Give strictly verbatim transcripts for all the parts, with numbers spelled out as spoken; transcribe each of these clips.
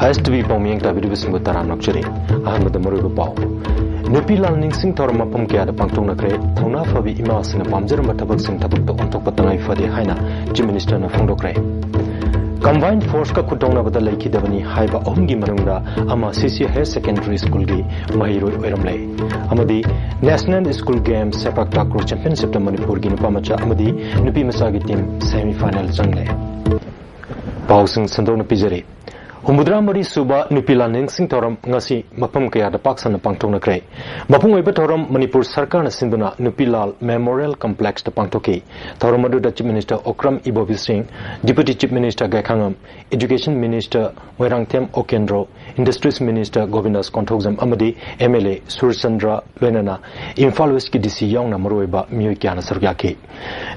ꯑꯦꯁ T V ꯄꯥꯎꯃꯤꯌꯦꯡ ꯇꯥꯕꯤꯔꯤꯕꯁꯤꯡꯕꯨ ꯇꯔꯥꯝꯅ ꯑꯣꯛꯆꯔꯤ꯫ ꯑꯍꯥꯟꯕꯗ ꯃꯔꯨꯑꯣꯏꯕ ꯄꯥꯎ꯫ ꯅꯨꯄꯤ ꯂꯥꯜ ꯅꯤꯡꯁꯤꯡ ꯊꯧꯔꯝ ꯃꯐꯝ ꯀꯌꯥꯗ ꯄꯥꯡꯊꯣꯛꯅꯈ꯭ꯔꯦ꯫ ꯊꯧꯅꯥ ꯐꯕꯤ ꯏꯃꯥꯁꯤꯡꯅ ꯄꯥꯝꯖꯔꯝꯕ ꯊꯕꯛꯁꯤꯡ ꯊꯕꯛꯇ ꯑꯣꯟꯊꯣꯛꯄ ꯇꯉꯥꯏ ꯐꯗꯦ ꯍꯥꯏꯅ Chief Minister ꯅ ꯐꯣꯡꯗꯣꯛꯈ꯭ꯔꯦ꯫ Combined Force ꯀ ꯈꯨꯠ ꯊꯣꯛꯅꯕꯗ ꯂꯩꯈꯤꯗꯕꯅꯤ ꯍꯥꯏꯕ ꯑꯍꯨꯝꯒꯤ ꯃꯅꯨꯡꯗ ꯑꯃ C C Higher Secondary School ꯒꯤ ꯃꯍꯩꯔꯣꯏ ꯑꯣꯏꯔꯝꯂꯦ꯫ ꯑꯃꯗꯤ National School Games ꯁꯦꯄꯥꯛ ꯇꯥꯀ꯭ꯔꯨ Championship ꯇ ꯃꯅꯤꯄꯨꯔꯒꯤ ꯅꯨꯄꯥ ꯃꯆꯥ ꯑꯃꯗꯤ ꯅꯨꯄꯤ ꯃꯆꯥꯒꯤ team semi final ꯆꯪꯂꯦ꯫ ꯄꯥꯎꯁꯤꯡ ꯁꯟꯗꯣꯛꯅ ꯄꯤꯖꯔꯤ꯫ ꯍꯨꯝꯐꯨꯇꯔꯥ ꯃꯔꯤ ꯁꯨꯕ ꯅꯨꯄꯤ ꯂꯥꯜ ꯅꯤꯡꯁꯤꯡ ꯊꯧꯔꯝ ꯉꯁꯤ ꯃꯐꯝ ꯀꯌꯥꯗ ꯄꯥꯛ ꯁꯟꯅ ꯄꯥꯡꯊꯣꯛꯅꯈ꯭ꯔꯦ꯫ ꯃꯄꯨꯡ ꯑꯣꯏꯕ ꯊꯧꯔꯝ ꯃꯅꯤꯄꯨꯔ ꯁꯔꯀꯥꯔꯅ ꯁꯤꯟꯗꯨꯅ ꯅꯨꯄꯤ ꯂꯥꯜ Memorial Complex ꯇ ꯄꯥꯡꯊꯣꯛꯈꯤ꯫ ꯊꯧꯔꯝ ꯑꯗꯨꯗ Chief Minister ꯑꯣꯀ꯭ꯔꯝ ꯏꯕꯣꯕꯤ ꯁꯤꯡ, Deputy Chief Minister ꯒꯥꯏꯈꯥꯉꯝ, Education Minister Moirangthem ꯑꯣꯀꯦꯟꯗ꯭ꯔꯣ, Industries Minister ꯒꯣꯕꯤꯟꯗꯥꯁ Konthoujam ꯑꯃꯗꯤ M L A ꯁꯨꯔꯆꯟꯗ꯭ꯔ ꯂꯣꯏꯅꯅ ꯏꯝꯐꯥꯜ West ꯀꯤ D C ꯌꯥꯎꯅ ꯃꯔꯨꯑꯣꯏꯕ ꯃꯤꯑꯣꯏ ꯀꯌꯥꯅ ꯁꯔꯨꯛ ꯌꯥꯈꯤ꯫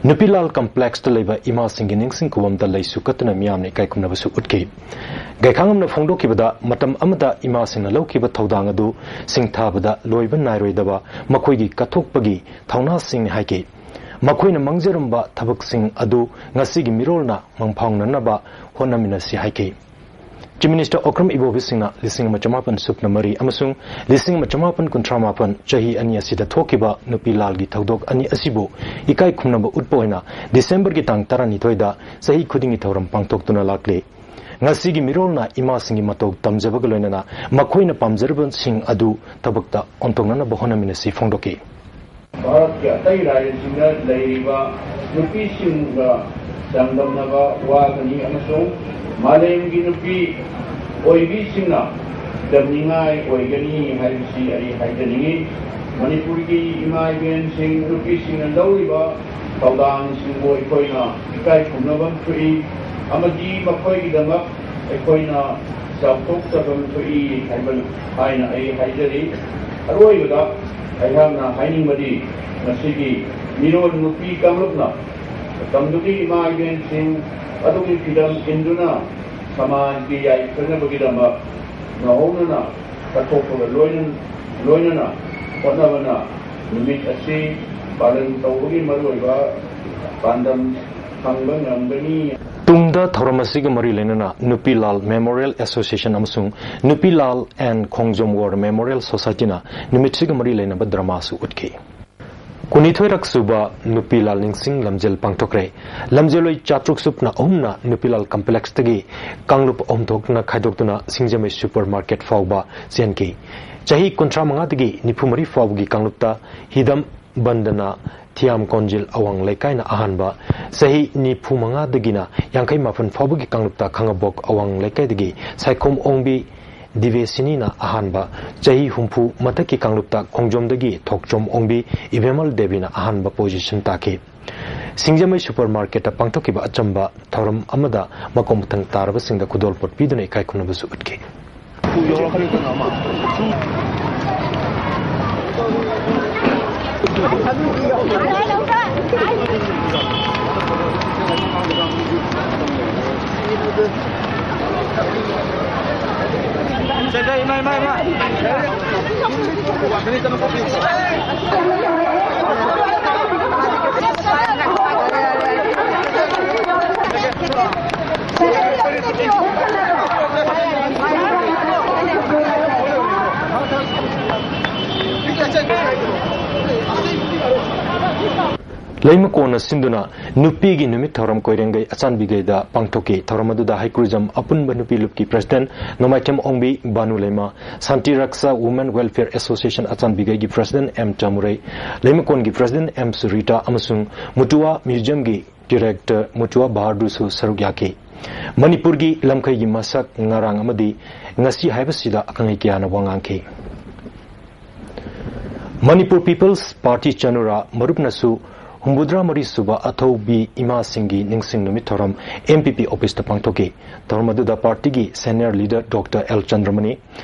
ꯅꯨꯄꯤ ꯂꯥꯜ Complex ꯇ ꯂꯩꯕ ꯏꯃꯥꯁꯤꯡꯒꯤ ꯅꯤꯡꯁꯤꯡ ꯈꯨꯕꯝꯗ ꯂꯩꯁꯨ ꯀꯠꯇꯨꯅ ꯃꯤꯌꯥꯝꯅ ꯏꯀꯥꯏ ꯈꯨꯝꯅꯕꯁꯨ ꯎꯠꯈꯤ꯫ ꯒꯥꯏꯈꯥꯉꯝꯅ ꯐꯣꯡꯗꯣꯛꯈꯤꯕꯗ, ꯃꯇꯝ ꯑꯃꯗ ꯏꯃꯥꯁꯤꯡꯅ ꯂꯧꯈꯤꯕ ꯊꯧꯗꯥꯡ ꯑꯗꯨ ꯁꯤꯡꯊꯥꯕꯗ ꯂꯣꯏꯕ ꯅꯥꯏꯔꯣꯏꯗꯕ ꯃꯈꯣꯏꯒꯤ ꯀꯠꯊꯣꯛꯄꯒꯤ ꯊꯧꯅꯥꯁꯤꯡꯅꯤ ꯍꯥꯏꯈꯤ꯫ ꯃꯈꯣꯏꯅ ꯃꯥꯡꯖꯔꯝꯕ ꯊꯕꯛꯁꯤꯡ ꯑꯗꯨ ꯉꯁꯤꯒꯤ ꯃꯤꯔꯣꯜꯅ ꯃꯪꯐꯥꯎꯅꯅꯕ ꯍꯣꯠꯅꯃꯤꯟꯅꯁꯤ ꯍꯥꯏꯈꯤ꯫ Chief Minister ꯑꯣꯀ꯭ꯔꯝ ꯏꯕꯣꯕꯤ ꯁꯤꯡꯅ ꯂꯤꯁꯤꯡ ꯑꯃ ꯆꯃꯥꯄꯟ ꯁꯨꯞꯅ ꯃꯔꯤ ꯑꯃꯁꯨꯡ ꯂꯤꯁꯤꯡ ꯑꯃ ꯆꯃꯥꯄꯟ ꯀꯨꯟꯊ꯭ꯔꯥ ꯃꯥꯄꯟ ꯆꯍꯤ ꯑꯅꯤ ꯑꯁꯤꯗ ꯊꯣꯛꯈꯤꯕ ꯅꯨꯄꯤ ꯂꯥꯜꯒꯤ ꯊꯧꯗꯣꯛ ꯑꯅꯤ ꯑꯁꯤꯕꯨ ꯏꯀꯥꯏ ꯈꯨꯝꯅꯕ ꯎꯠꯄ ꯑꯣꯏꯅ December ꯒꯤ ꯇꯥꯡ ꯇꯔꯥꯅꯤꯊꯣꯏꯗ ꯆꯍꯤ ꯈꯨꯗꯤꯡꯒꯤ ꯊꯧꯔꯝ ꯄꯥꯡꯊꯣꯛꯇꯨꯅ ꯂꯥꯛꯂꯤ꯫ ꯉꯁꯤꯒꯤ ꯃꯤꯔꯣꯜꯅ ꯏꯃꯥꯁꯤꯡꯒꯤ ꯃꯇꯧ ꯇꯝꯖꯕꯒ ꯂꯣꯏꯅꯅ ꯃꯈꯣꯏꯅ ꯄꯥꯝꯖꯔꯕꯁꯤꯡ ꯑꯗꯨ ꯊꯕꯛꯇ ꯑꯣꯟꯊꯣꯛꯅꯅꯕ ꯍꯣꯠꯅꯃꯤꯟꯅꯁꯤ ꯐꯣꯡꯗꯣꯛꯈꯤ꯫ ꯚꯥꯔꯠꯀꯤ ꯑꯇꯩ ꯔꯥꯖ꯭ꯌꯁꯤꯡꯗ ꯂꯩꯔꯤꯕ ꯅꯨꯄꯤꯁꯤꯡꯒ ꯆꯥꯡꯗꯝꯅꯕ ꯋꯥꯒꯅꯤ ꯑꯃꯁꯨꯡ ꯃꯥꯂꯦꯝꯒꯤ ꯅꯨꯄꯤ ꯑꯣꯏꯕꯤꯁꯤꯡꯅ ꯇꯝꯅꯤꯡꯉꯥꯏ ꯑꯣꯏꯒꯅꯤ ꯍꯥꯏꯕꯁꯤ ꯑꯩ ꯍꯥꯏꯖꯅꯤꯡꯏ꯫ ꯃꯅꯤꯄꯨꯔꯒꯤ ꯏꯃꯥ ꯏꯕꯦꯟꯁꯤꯡ, ꯅꯨꯄꯤꯁꯤꯡꯅ ꯂꯧꯔꯤꯕ ꯊꯧꯗꯥꯡꯁꯤꯡꯕꯨ ꯑꯩꯈꯣꯏꯅ ꯏꯀꯥꯏ ꯈꯨꯝꯅꯕ ꯊꯣꯛꯏ ꯑꯃꯗꯤ ꯃꯈꯣꯏꯒꯤꯗꯃꯛ ꯑꯩꯈꯣꯏꯅ ꯆꯥꯎꯊꯣꯛꯆꯐꯝ ꯊꯣꯛꯏ ꯍꯥꯏꯕ, ꯍꯥꯏꯅ ꯑꯩ ꯍꯥꯏꯖꯔꯤ꯫ ꯑꯔꯣꯏꯕꯗ ꯑꯩꯍꯥꯛꯅ ꯍꯥꯏꯅꯤꯡꯕꯗꯤ, ꯉꯁꯤꯒꯤ ꯃꯤꯔꯣꯜ ꯅꯨꯄꯤ ꯀꯥꯡꯂꯨꯞꯅ ꯃꯇꯝꯗꯨꯒꯤ ꯏꯃꯥ ꯏꯕꯦꯟꯁꯤꯡ ꯑꯗꯨꯒꯤ ꯐꯤꯗꯝ ꯏꯟꯗꯨꯅ ꯁꯃꯥꯖꯒꯤ ꯌꯥꯏꯐꯅꯕꯒꯤꯗꯃꯛ ꯅꯧꯍꯧꯅꯅ ꯀꯠꯊꯣꯛꯄꯒ ꯂꯣꯏꯅ-, ꯂꯣꯏꯅꯅ ꯍꯣꯠꯅꯕꯅ ꯅꯨꯃꯤꯠ ꯑꯁꯤ ꯄꯥꯂꯟ ꯇꯧꯕꯒꯤ ꯃꯔꯨꯑꯣꯏꯕ ꯄꯥꯟꯗꯝ ꯐꯪꯕ ꯉꯝꯒꯅꯤ꯫ ꯇꯨꯡ ꯊꯧꯔꯝ ꯑꯁꯤꯒ ꯃꯔꯤ ꯂꯩꯅꯅ ꯅꯨꯄꯤꯂꯥꯜ Memorial Association ꯑꯃꯁꯨꯡ ꯅꯨꯄꯤꯂꯥꯜ and ꯈꯣꯡꯖꯣꯝ War Memorial Societyꯅ ꯅꯨꯃꯤꯠꯁꯤꯒ ꯃꯔꯤ ꯂꯩꯅꯕ dramaꯁꯨ ꯎꯠꯈꯤ꯫ ꯀꯨꯟꯅꯤꯊꯣꯏꯔꯛ ꯁꯨꯕ ꯅꯨꯄꯤꯂꯥꯜ ꯅꯤꯡꯁꯤꯡ ꯂꯝꯖꯦꯜ ꯄꯥꯡꯊꯣꯛꯈ꯭ꯔꯦ꯫ ꯂꯝꯖꯦꯜꯂꯣꯏ ꯆꯥꯇ꯭ꯔꯨꯛ ꯁꯨꯞꯅ ꯑꯍꯨꯝꯅ ꯅꯨꯄꯤꯂꯥꯜ complexꯇꯒꯤ ꯀꯥꯡꯂꯨꯞ ꯑꯍꯨꯝ ꯊꯣꯛꯅ ꯈꯥꯏꯗꯣꯛꯇꯨꯅ ꯁꯤꯡꯖꯃꯩ supermarket ꯐꯥꯎꯕ ꯆꯦꯟꯈꯤ꯫ ꯆꯍꯤ ꯀꯨꯟꯊ꯭ꯔꯥ ꯃꯉꯥꯗꯒꯤ ꯅꯤꯐꯨ ꯃꯔꯤ ꯐꯥꯎꯕꯒꯤ ꯀꯥꯡꯂꯨꯞꯇ ꯍꯤꯗꯝ ꯕꯟꯗꯅ ꯊꯤꯌꯥꯝ ꯀꯣꯟꯖꯤꯜ ꯑꯋꯥꯡ ꯂꯩꯀꯥꯏꯅ ꯑꯍꯥꯟꯕ, ꯆꯍꯤ ꯅꯤꯐꯨ ꯃꯉꯥꯗꯒꯤꯅ ꯌꯥꯡꯈꯩ ꯃꯥꯄꯟ ꯐꯥꯎꯕꯒꯤ ꯀꯥꯡꯂꯨꯞꯇ ꯈꯥꯉꯕꯣꯛ ꯑꯋꯥꯡ ꯂꯩꯀꯥꯏꯗꯒꯤ ꯁꯥꯏꯈꯣꯝ ꯑꯣꯡꯕꯤ ꯗꯤꯕꯦꯁꯤꯅꯤꯅ ꯑꯍꯥꯟꯕ, ꯆꯍꯤ ꯍꯨꯝꯐꯨ ꯃꯊꯛꯀꯤ ꯀꯥꯡꯂꯨꯞꯇ ꯈꯣꯡꯖꯣꯝꯗꯒꯤ ꯊꯣꯛꯆꯣꯝ ꯑꯣꯡꯕꯤ ꯏꯕꯦꯝꯍꯜ ꯗꯦꯕꯤꯅ ꯑꯍꯥꯟꯕ position ꯇꯥꯈꯤ꯫ ꯁꯤꯡꯖꯃꯩ supermarketꯇ ꯄꯥꯡꯊꯣꯛꯈꯤꯕ ꯑꯆꯝꯕ ꯊꯧꯔꯝ ꯑꯃꯗ ꯃꯀꯣꯛ ꯃꯊꯪ ꯇꯥꯔꯕꯁꯤꯡꯗ ꯈꯨꯗꯣꯜꯄꯣꯠ ꯄꯤꯗꯨꯅ ꯏꯀꯥꯏ ꯈꯨꯝꯅꯕꯁꯨ ꯎꯠꯈꯤ꯫ ꯂꯩꯃꯀꯣꯟꯅ ꯁꯤꯟꯗꯨꯅ ꯅꯨꯄꯤꯒꯤ ꯅꯨꯃꯤꯠ ꯊꯧꯔꯝ ꯀꯣꯏꯔꯦꯡꯒꯩ ꯑꯆꯥꯟꯕꯤꯒꯩꯗ ꯄꯥꯡꯊꯣꯛꯈꯤ꯫ ꯊꯧꯔꯝ ꯑꯗꯨꯗ ꯍꯩꯀ꯭ꯔꯨꯖꯝ ꯑꯄꯨꯟꯕ ꯅꯨꯄꯤ ꯂꯨꯞꯀꯤ president Nongmaithem Ongbi Banu Leima, Shanti Raksha Women Welfare Association ꯑꯆꯥꯟꯕꯤꯒꯩꯒꯤ president ꯑꯦꯝ ꯆꯥꯃꯨꯔꯩ, ꯂꯩꯃꯀꯣꯟꯒꯤ president ꯑꯦꯝ ꯁꯨꯔꯤꯇꯥ ꯑꯃꯁꯨꯡ ꯃꯨꯇꯨꯋꯥ museumꯒꯤ director ꯃꯨꯇꯨꯋꯥ ꯕꯍꯥꯗꯨꯔꯁꯨ ꯁꯔꯨꯛ ꯌꯥꯈꯤ꯫ ꯃꯅꯤꯄꯨꯔꯒꯤ ꯂꯝꯈꯩꯒꯤ ꯃꯁꯛ, ꯉꯔꯥꯡ ꯑꯃꯗꯤ ꯉꯁꯤ ꯍꯥꯏꯕꯁꯤꯗ ꯑꯈꯪ ꯑꯍꯩ ꯀꯌꯥꯅ ꯋꯥ ꯉꯥꯡꯈꯤ꯫ ꯃꯅꯤꯄꯨꯔ People's Party ꯆꯅꯨꯔꯥ ꯃꯔꯨꯞꯅꯁꯨ ꯍꯨꯝꯐꯨꯇꯔꯥ ꯃꯔꯤ ꯁꯨꯕ ꯑꯊꯧꯕꯤ ꯏꯃꯥꯁꯤꯡꯒꯤ ꯅꯤꯡꯁꯤꯡ ꯅꯨꯃꯤꯠ ꯊꯧꯔꯝ ꯑꯦꯝ ꯄꯤ ꯄꯤ officeꯇ ꯄꯥꯡꯊꯣꯛꯈꯤ꯫ ꯊꯧꯔꯝ ꯑꯗꯨꯗ partyꯒꯤ senior leader Doctor ꯑꯦꯜ ꯆꯟꯗ꯭ꯔꯃꯅꯤ,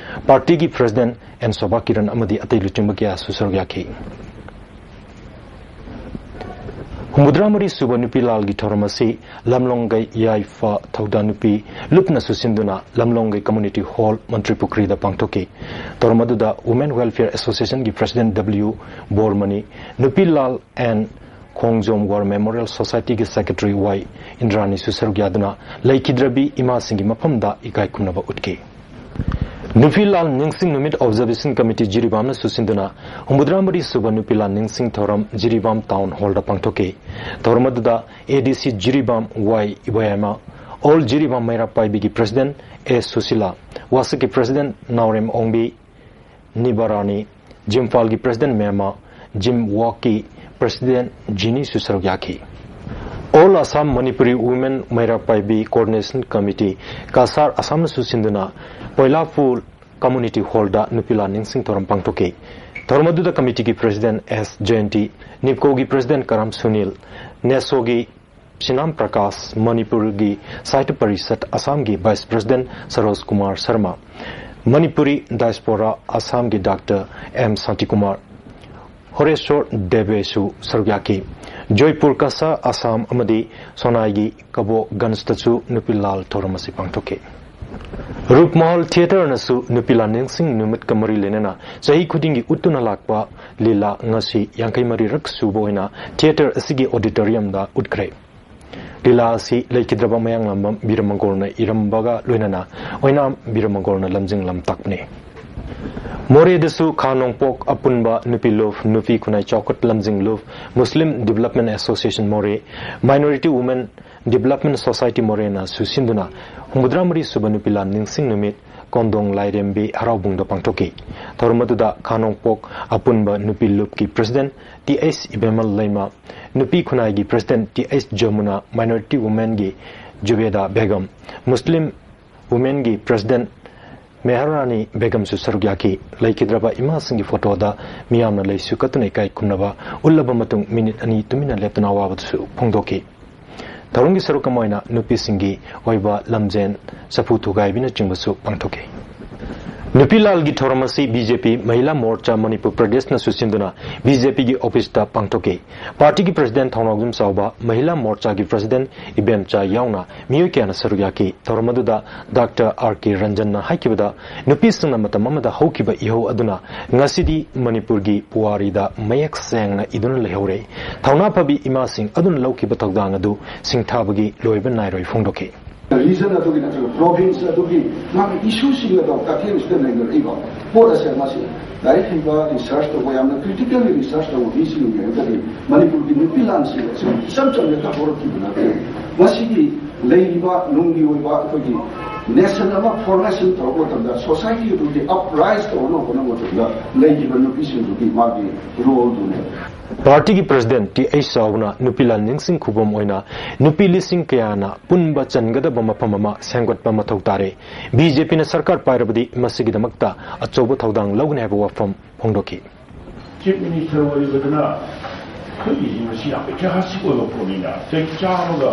partyꯒꯤ president ꯑꯦꯟ ꯁꯣꯚꯥ ꯀꯤꯔꯟ ꯑꯃꯗꯤ ꯑꯇꯩ ꯂꯨꯆꯤꯡꯕ ꯀꯌꯥꯁꯨ ꯁꯔꯨꯛ ꯌꯥꯈꯤ꯫ ꯍꯨꯝꯐꯨꯇꯔꯥ ꯃꯔꯤ ꯁꯨꯕ ꯅꯨꯄꯤ ꯂꯥꯜꯒꯤ ꯊꯧꯔꯝ ꯑꯁꯤ ꯂꯝꯂꯣꯡꯒꯩ ꯌꯥꯏꯐ ꯊꯧꯗꯥ ꯅꯨꯄꯤ ꯂꯨꯞꯅꯁꯨ ꯁꯤꯟꯗꯨꯅ ꯂꯝꯂꯣꯡꯒꯩ community hall ꯃꯟꯇ꯭ꯔꯤ ꯄꯨꯈ꯭ꯔꯤꯗ ꯄꯥꯡꯊꯣꯛꯈꯤ꯫ ꯊꯧꯔꯝ ꯑꯗꯨꯗ Women Welfare Associationꯒꯤ president ꯗꯕ꯭ꯂꯤꯎ ꯕꯣꯔꯃꯅꯤ, ꯅꯨꯄꯤ Lal and Khongjom war memorial ꯁꯣꯁꯥꯏꯇꯤꯒꯤ ꯁꯦꯀ꯭ꯔꯦꯇꯔꯤ ꯋꯥꯏ ꯏꯟꯗ꯭ꯔꯥꯅꯤꯁꯨ ꯁꯔꯨꯛ ꯌꯥꯗꯨꯅ ꯂꯩꯈꯤꯗ꯭ꯔꯕꯤ ꯏꯃꯥꯁꯤꯡꯒꯤ ꯃꯐꯝꯗ ꯏꯀꯥꯏ ꯈꯨꯝꯅꯕ ꯎꯠꯈꯤ꯫ ꯅꯨꯄꯤ ꯂꯥꯜ ꯅꯤꯡꯁꯤꯡ ꯅꯨꯃꯤꯠ ꯑꯣꯕꯖꯔꯕꯦꯁꯟ ꯀꯃꯤꯇꯤ ꯖꯤꯔꯤꯕꯥꯝꯅ ꯁꯨꯁꯤꯟꯗꯨꯅ ꯍꯨꯝꯐꯨꯇꯔꯥ ꯃꯔꯤ ꯁꯨꯕ ꯅꯨꯄꯤ ꯂꯥꯜ ꯅꯤꯡꯁꯤꯡ ꯊꯧꯔꯝ ꯖꯤꯔꯤꯕꯥꯝ ꯇꯥꯎꯟ ꯍꯣꯜꯗ ꯄꯥꯡꯊꯣꯛꯈꯤ꯫ ꯊꯧꯔꯝ ꯑꯗꯨꯗ A D C Jiribam Y Ibohaima, all Jiribam Meira ꯄꯥꯏꯕꯤꯒꯤ ꯄ꯭ꯔꯁꯤꯗꯦꯟ ꯑꯦ ꯁꯨꯁꯤꯂꯥ, ꯋꯥꯁꯛꯀꯤ ꯄ꯭ꯔꯁꯤꯗꯦꯟ ꯅꯥꯎꯔꯦꯝ ꯑꯣꯡꯕꯤ, ꯅꯤꯕꯥꯔꯥꯅꯤ, ꯖꯤꯝꯐꯥꯜꯒꯤ ꯄ꯭ꯔꯁꯤꯗꯦꯟ ꯃꯦꯃ, ꯖꯤꯝ ꯋꯥꯛꯀꯤ ꯄ꯭ꯔꯁꯤꯗꯦꯟ ꯖꯤꯅꯤꯁꯨ ꯁꯔꯨꯛ ꯌꯥꯈꯤ꯫ All Assam Manipuri women Meira Paibi coordination committee, Cachar ꯑꯁꯥꯝꯅꯁꯨ ꯁꯤꯟꯗꯨꯅ ꯄꯣꯏꯂꯥꯄꯨꯔ ꯀꯝꯃꯨꯅꯤꯇꯤ ꯍꯣꯜꯗ ꯅꯨꯄꯤ ꯂꯥꯟ ꯅꯤꯡꯁꯤꯡ ꯊꯧꯔꯝ ꯄꯥꯡꯊꯣꯛꯈꯤ꯫ ꯊꯧꯔꯝ ꯑꯗꯨꯗ ꯀꯃꯤꯇꯤꯒꯤ ꯄ꯭ꯔꯁꯤꯗꯦꯟ ꯑꯦꯁ ꯖꯌꯟꯇꯤ, ꯅꯤꯞꯀꯣꯒꯤ ꯄ꯭ꯔꯁꯤꯗꯦꯟ ꯀꯔꯥꯝ ꯁꯨꯅꯤꯜ, ꯅꯦꯁꯣꯒꯤ ꯁꯤꯅꯥꯝ ꯄ꯭ꯔꯀꯥꯁ, ꯃꯅꯤꯄꯨꯔꯒꯤ ꯁꯥꯍꯤꯇ꯭ꯌ ꯄꯔꯤꯁꯠ ꯑꯁꯥꯝꯒꯤ ꯚꯥꯏꯁ ꯄ꯭ꯔꯁꯤꯗꯦꯟ ꯁꯔꯣꯖ ꯀꯨꯃꯥꯔ ꯁꯔꯃ, ꯃꯅꯤꯄꯨꯔꯤ ꯗꯥꯏꯁꯄꯣꯔꯥ ꯑꯁꯥꯝꯒꯤ ꯗꯥꯛꯇꯔ ꯑꯦꯝ ꯁꯥꯟꯇꯤꯀꯨꯃꯥꯔ, ꯍꯣꯔꯦꯁꯣꯔ ꯗꯦꯕꯦꯁꯨ ꯁꯔꯨꯛ ꯌꯥꯈꯤ꯫ ꯖꯣꯏꯄꯨꯔ ꯀꯁꯥ ꯑꯁꯥꯝ ꯑꯃꯗꯤ ꯁꯣꯅꯥꯏꯒꯤ ꯀꯕꯣꯒꯟꯖꯇꯁꯨ ꯅꯨꯄꯤ ꯂꯥꯜ ꯊꯧꯔꯝ ꯑꯁꯤ ꯄꯥꯡꯊꯣꯛꯈꯤ꯫ ꯔꯨꯞꯃꯍꯜ ꯊꯤꯌꯦꯇꯔꯅꯁꯨ ꯅꯨꯄꯤ ꯂꯥꯟ ꯅꯤꯡꯁꯤꯡ ꯅꯨꯃꯤꯠꯀ ꯃꯔꯤ ꯂꯩꯅꯅ ꯆꯍꯤ ꯈꯨꯗꯤꯡꯒꯤ ꯎꯠꯇꯨꯅ ꯂꯥꯛꯄ ꯂꯤꯂꯥ ꯉꯁꯤ ꯌꯥꯡꯈꯩ ꯃꯔꯤꯔꯛ ꯁꯨꯕ ꯑꯣꯏꯅ ꯊꯤꯌꯦꯇꯔ ꯑꯁꯤꯒꯤ ꯑꯣꯗꯤꯇꯣꯔꯤꯌꯝꯗ ꯎꯠꯈ꯭ꯔꯦ꯫ ꯂꯤꯂꯥ ꯑꯁꯤ ꯂꯩꯈꯤꯗ꯭ꯔꯕ ꯃꯌꯥꯡꯂꯥꯝꯕꯝ ꯕꯤꯔꯃꯒꯣꯔꯅ ꯏꯔꯝꯕꯒ ꯂꯣꯏꯅꯅ ꯑꯣꯏꯅꯥꯝ ꯕꯤꯔꯃꯒꯣꯔꯅ ꯂꯝꯖꯤꯡ ꯂꯝꯇꯥꯛꯄꯅꯤ꯫ ꯃꯣꯔꯦꯗꯁꯨ ꯈꯥ ꯅꯣꯡꯄꯣꯛ ꯑꯄꯨꯟꯕ ꯅꯨꯄꯤ ꯂꯨꯞ, ꯅꯨꯄꯤ ꯈꯨꯟꯅꯥꯏ ꯆꯥꯎꯈꯠ ꯂꯝꯖꯤꯡ ꯂꯨꯞ, ꯃꯨꯁꯂꯤꯝ ꯗꯤꯕꯂꯞꯃꯦꯟ ꯑꯦꯁꯣꯁꯤꯌꯦꯁꯟ ꯃꯣꯔꯦ, ꯃꯥꯏꯅꯣꯔꯤꯇꯤ ꯋꯨꯃꯦꯟ ꯗꯤꯕꯂꯞꯃꯦꯟ ꯁꯣꯁꯥꯏꯇꯤ ꯃꯣꯔꯦꯅ ꯁꯨꯁꯤꯟꯗꯨꯅ ꯍꯨꯝꯐꯨꯇꯔꯥ ꯃꯔꯤ ꯁꯨꯕ ꯅꯨꯄꯤ ꯂꯥꯟ ꯅꯤꯡꯁꯤꯡ ꯅꯨꯃꯤꯠ ꯀꯣꯟꯗꯣꯡ ꯂꯥꯏꯔꯦꯝꯕꯤ ꯍꯔꯥꯎꯕꯨꯡꯗ ꯄꯥꯡꯊꯣꯛꯈꯤ꯫ ꯊꯧꯔꯝ ꯑꯗꯨꯗ ꯈꯥ ꯅꯣꯡꯄꯣꯛ ꯑꯄꯨꯟꯕ ꯅꯨꯄꯤ ꯂꯨꯞꯀꯤ ꯄ꯭ꯔꯁꯤꯗꯦꯟ ꯇꯤ ꯑꯩꯆ ꯏꯕꯦꯝꯃ ꯂꯩꯃ, ꯅꯨꯄꯤ ꯈꯨꯟꯅꯥꯏꯒꯤ president T H Jamuna, minority ꯋꯨꯃꯦꯟꯒꯤ ꯖꯨꯕꯦꯗꯥ ꯕꯦꯒꯝ, ꯃꯨꯁꯂꯤꯝ ꯋꯨꯃꯦꯟꯒꯤ ꯄ꯭ꯔꯁꯤꯗꯦꯟ ꯃꯦꯍꯔꯥꯅꯤ ꯕꯦꯒꯝꯁꯨ ꯁꯔꯨꯛ ꯌꯥꯈꯤ꯫ ꯂꯩꯈꯤꯗ꯭ꯔꯕ ꯏꯃꯥꯁꯤꯡꯒꯤ ꯐꯣꯇꯣꯗ ꯃꯤꯌꯥꯝꯅ ꯂꯩꯁꯨ ꯀꯠꯇꯨꯅ ꯏꯀꯥꯏ ꯈꯨꯝꯅꯕ ꯎꯠꯂꯕ ꯃꯇꯨꯡ ꯃꯤꯅꯤꯠ ꯑꯅꯤ ꯇꯨꯃꯤꯟꯅ ꯂꯦꯞꯇꯨꯅ ꯑꯋꯥꯕꯗꯨꯁꯨ ꯐꯣꯡꯗꯣꯛꯈꯤ꯫ ꯊꯧꯔꯝꯒꯤ ꯁꯔꯨꯛ ꯑꯃ ꯑꯣꯏꯅ ꯅꯨꯄꯤꯁꯤꯡꯒꯤ ꯑꯣꯏꯕ ꯂꯝꯖꯦꯟ, ꯆꯐꯨ ꯊꯨꯒꯥꯏꯕꯤꯅꯆꯤꯡꯕꯁꯨ ꯄꯥꯡꯊꯣꯛꯈꯤ꯫ ꯅꯨꯄꯤ ꯂꯥꯜꯒꯤ ꯊꯧꯔꯝ ꯑꯁꯤ ꯕꯤ ꯖꯦ ꯄꯤ ꯃꯍꯤꯂꯥ ꯃꯣꯔꯆꯥ ꯃꯅꯤꯄꯨꯔ ꯄ꯭ꯔꯗꯦꯁꯅꯁꯨ ꯁꯤꯟꯗꯨꯅ ꯕꯤ ꯖꯦ ꯄꯤꯒꯤ ꯑꯣꯐꯤꯁꯇ ꯄꯥꯡꯊꯣꯛꯈꯤ꯫ ꯄꯥꯔꯇꯤꯒꯤ ꯄ꯭ꯔꯁꯤꯗꯦꯟ ꯊꯧꯅꯥꯎꯖꯝ ꯆꯥꯎꯕ, ꯃꯍꯤꯂꯥ ꯃꯣꯔꯆꯥꯒꯤ ꯄ꯭ꯔꯁꯤꯗꯦꯟ ꯏꯕꯦꯝꯆꯥ ꯌꯥꯎꯅ ꯃꯤꯑꯣꯏ ꯀꯌꯥꯅ ꯁꯔꯨꯛ ꯌꯥꯈꯤ꯫ ꯊꯧꯔꯝ ꯑꯗꯨꯗ ꯗꯥꯛꯇꯔ ꯑꯥꯔ ꯀꯦ ꯔꯟꯖꯟꯅ ꯍꯥꯏꯈꯤꯕꯗ, ꯅꯨꯄꯤꯁꯤꯡꯅ ꯃꯇꯝ ꯑꯃꯗ ꯍꯧꯈꯤꯕ ꯏꯍꯧ ꯑꯗꯨꯅ ꯉꯁꯤꯗꯤ ꯃꯅꯤꯄꯨꯔꯒꯤ ꯄꯨꯋꯥꯔꯤꯗ ꯃꯌꯦꯛ ꯁꯦꯡꯅ ꯏꯗꯨꯅ ꯂꯩꯍꯧꯔꯦ꯫ ꯊꯧꯅꯥ ꯐꯕꯤ ꯏꯃꯥꯁꯤꯡ ꯑꯗꯨꯅ ꯂꯧꯈꯤꯕ ꯊꯧꯗꯥꯡ ꯑꯗꯨ ꯁꯤꯡꯊꯥꯕꯒꯤ ꯂꯣꯏꯕ ꯅꯥꯏꯔꯣꯏ ꯐꯣꯡꯗꯣꯛꯈꯤ꯫ ꯔꯤꯖꯟ ꯑꯗꯨꯒꯤ ꯅꯠꯇ꯭ꯔꯒ ꯄ꯭ꯔꯣꯚꯤꯟꯁ ꯑꯗꯨꯒꯤ ꯃꯥꯒꯤ ꯏꯁꯨꯁꯤꯡ ꯑꯗꯣ ꯀꯩꯊꯦꯜꯁꯤꯗ ꯅꯩꯅꯔꯛꯏꯕ ꯄꯣꯠ ꯑꯁꯦ ꯃꯁꯤ ꯂꯥꯏꯔꯤꯛ ꯍꯩꯕ, ꯔꯤꯁꯔꯁ ꯇꯧꯕ, ꯌꯥꯝꯅ ꯀ꯭ꯔꯤꯇꯤꯀꯦꯜꯂꯤ ꯔꯤꯁꯔꯁ ꯇꯧꯕ ꯃꯤꯁꯤꯡꯅ ꯌꯦꯡꯉꯒꯗꯤ ꯃꯅꯤꯄꯨꯔꯒꯤ ꯅꯨꯄꯤ ꯂꯥꯟꯁꯤꯡ ꯑꯁꯤ ꯏꯆꯝ ꯆꯝꯅ ꯍꯦꯛꯇ ꯍꯧꯔꯛꯈꯤꯕ ꯅꯠꯇꯦ꯫ ꯃꯁꯤꯒꯤ ꯂꯩꯔꯤꯕ ꯅꯨꯡꯒꯤ ꯑꯣꯏꯕ ꯑꯩꯈꯣꯏꯒꯤ ꯅꯦꯁꯟ ꯑꯃ ꯐꯣꯔꯃꯦꯁꯟ ꯇꯧꯔꯛꯄ ꯃꯇꯝꯗ, ꯁꯣꯁꯥꯏꯇꯤ ꯑꯗꯨꯒꯤ ꯑꯞꯔꯥꯏꯁ ꯇꯧꯅꯕ ꯍꯣꯠꯅꯕ ꯃꯇꯝꯗ ꯂꯩꯔꯤꯕ ꯅꯨꯄꯤꯁꯤꯡꯗꯨꯒꯤ ꯃꯥꯒꯤ ꯔꯣꯜꯗꯨꯅꯦ꯫ ꯄꯥꯔꯇꯤꯒꯤ ꯄ꯭ꯔꯁꯤꯗꯦꯟ ꯇꯤ ꯑꯩꯆ ꯆꯥꯎꯕꯅ ꯅꯨꯄꯤ ꯂꯥꯟ ꯅꯤꯡꯁꯤꯡ ꯈꯨꯕꯝ ꯑꯣꯏꯅ ꯅꯨꯄꯤ ꯂꯤꯁꯤꯡ ꯀꯌꯥꯅ ꯄꯨꯟꯕ ꯆꯟꯒꯗꯕ ꯃꯐꯝ ꯑꯃ ꯁꯦꯝꯒꯠꯄ ꯃꯊꯧ ꯇꯥꯔꯦ꯫ ꯕꯤ ꯖꯦ ꯄꯤꯅ ꯁꯔꯀꯥꯔ ꯄꯥꯏꯔꯕꯗꯤ ꯃꯁꯤꯒꯤꯗꯃꯛꯇ ꯑꯆꯧꯕ ꯊꯧꯗꯥꯡ ꯂꯧꯒꯅꯤ ꯍꯥꯏꯕ ꯋꯥꯐꯝ ꯐꯣꯡꯗꯣꯛꯈꯤ꯫ ꯆꯤꯐ ꯃꯤꯅꯤꯁꯇꯔ ꯑꯣꯏꯔꯤꯕꯗꯨꯅ ꯑꯩꯈꯣꯏꯒꯤ ꯃꯁꯤ ꯌꯥꯝ ꯏꯇꯤꯍꯥꯁꯤꯛ ꯑꯣꯏꯕ ꯄꯣꯠꯅꯤꯅ, ꯆꯍꯤ ꯆꯥꯝꯃꯒ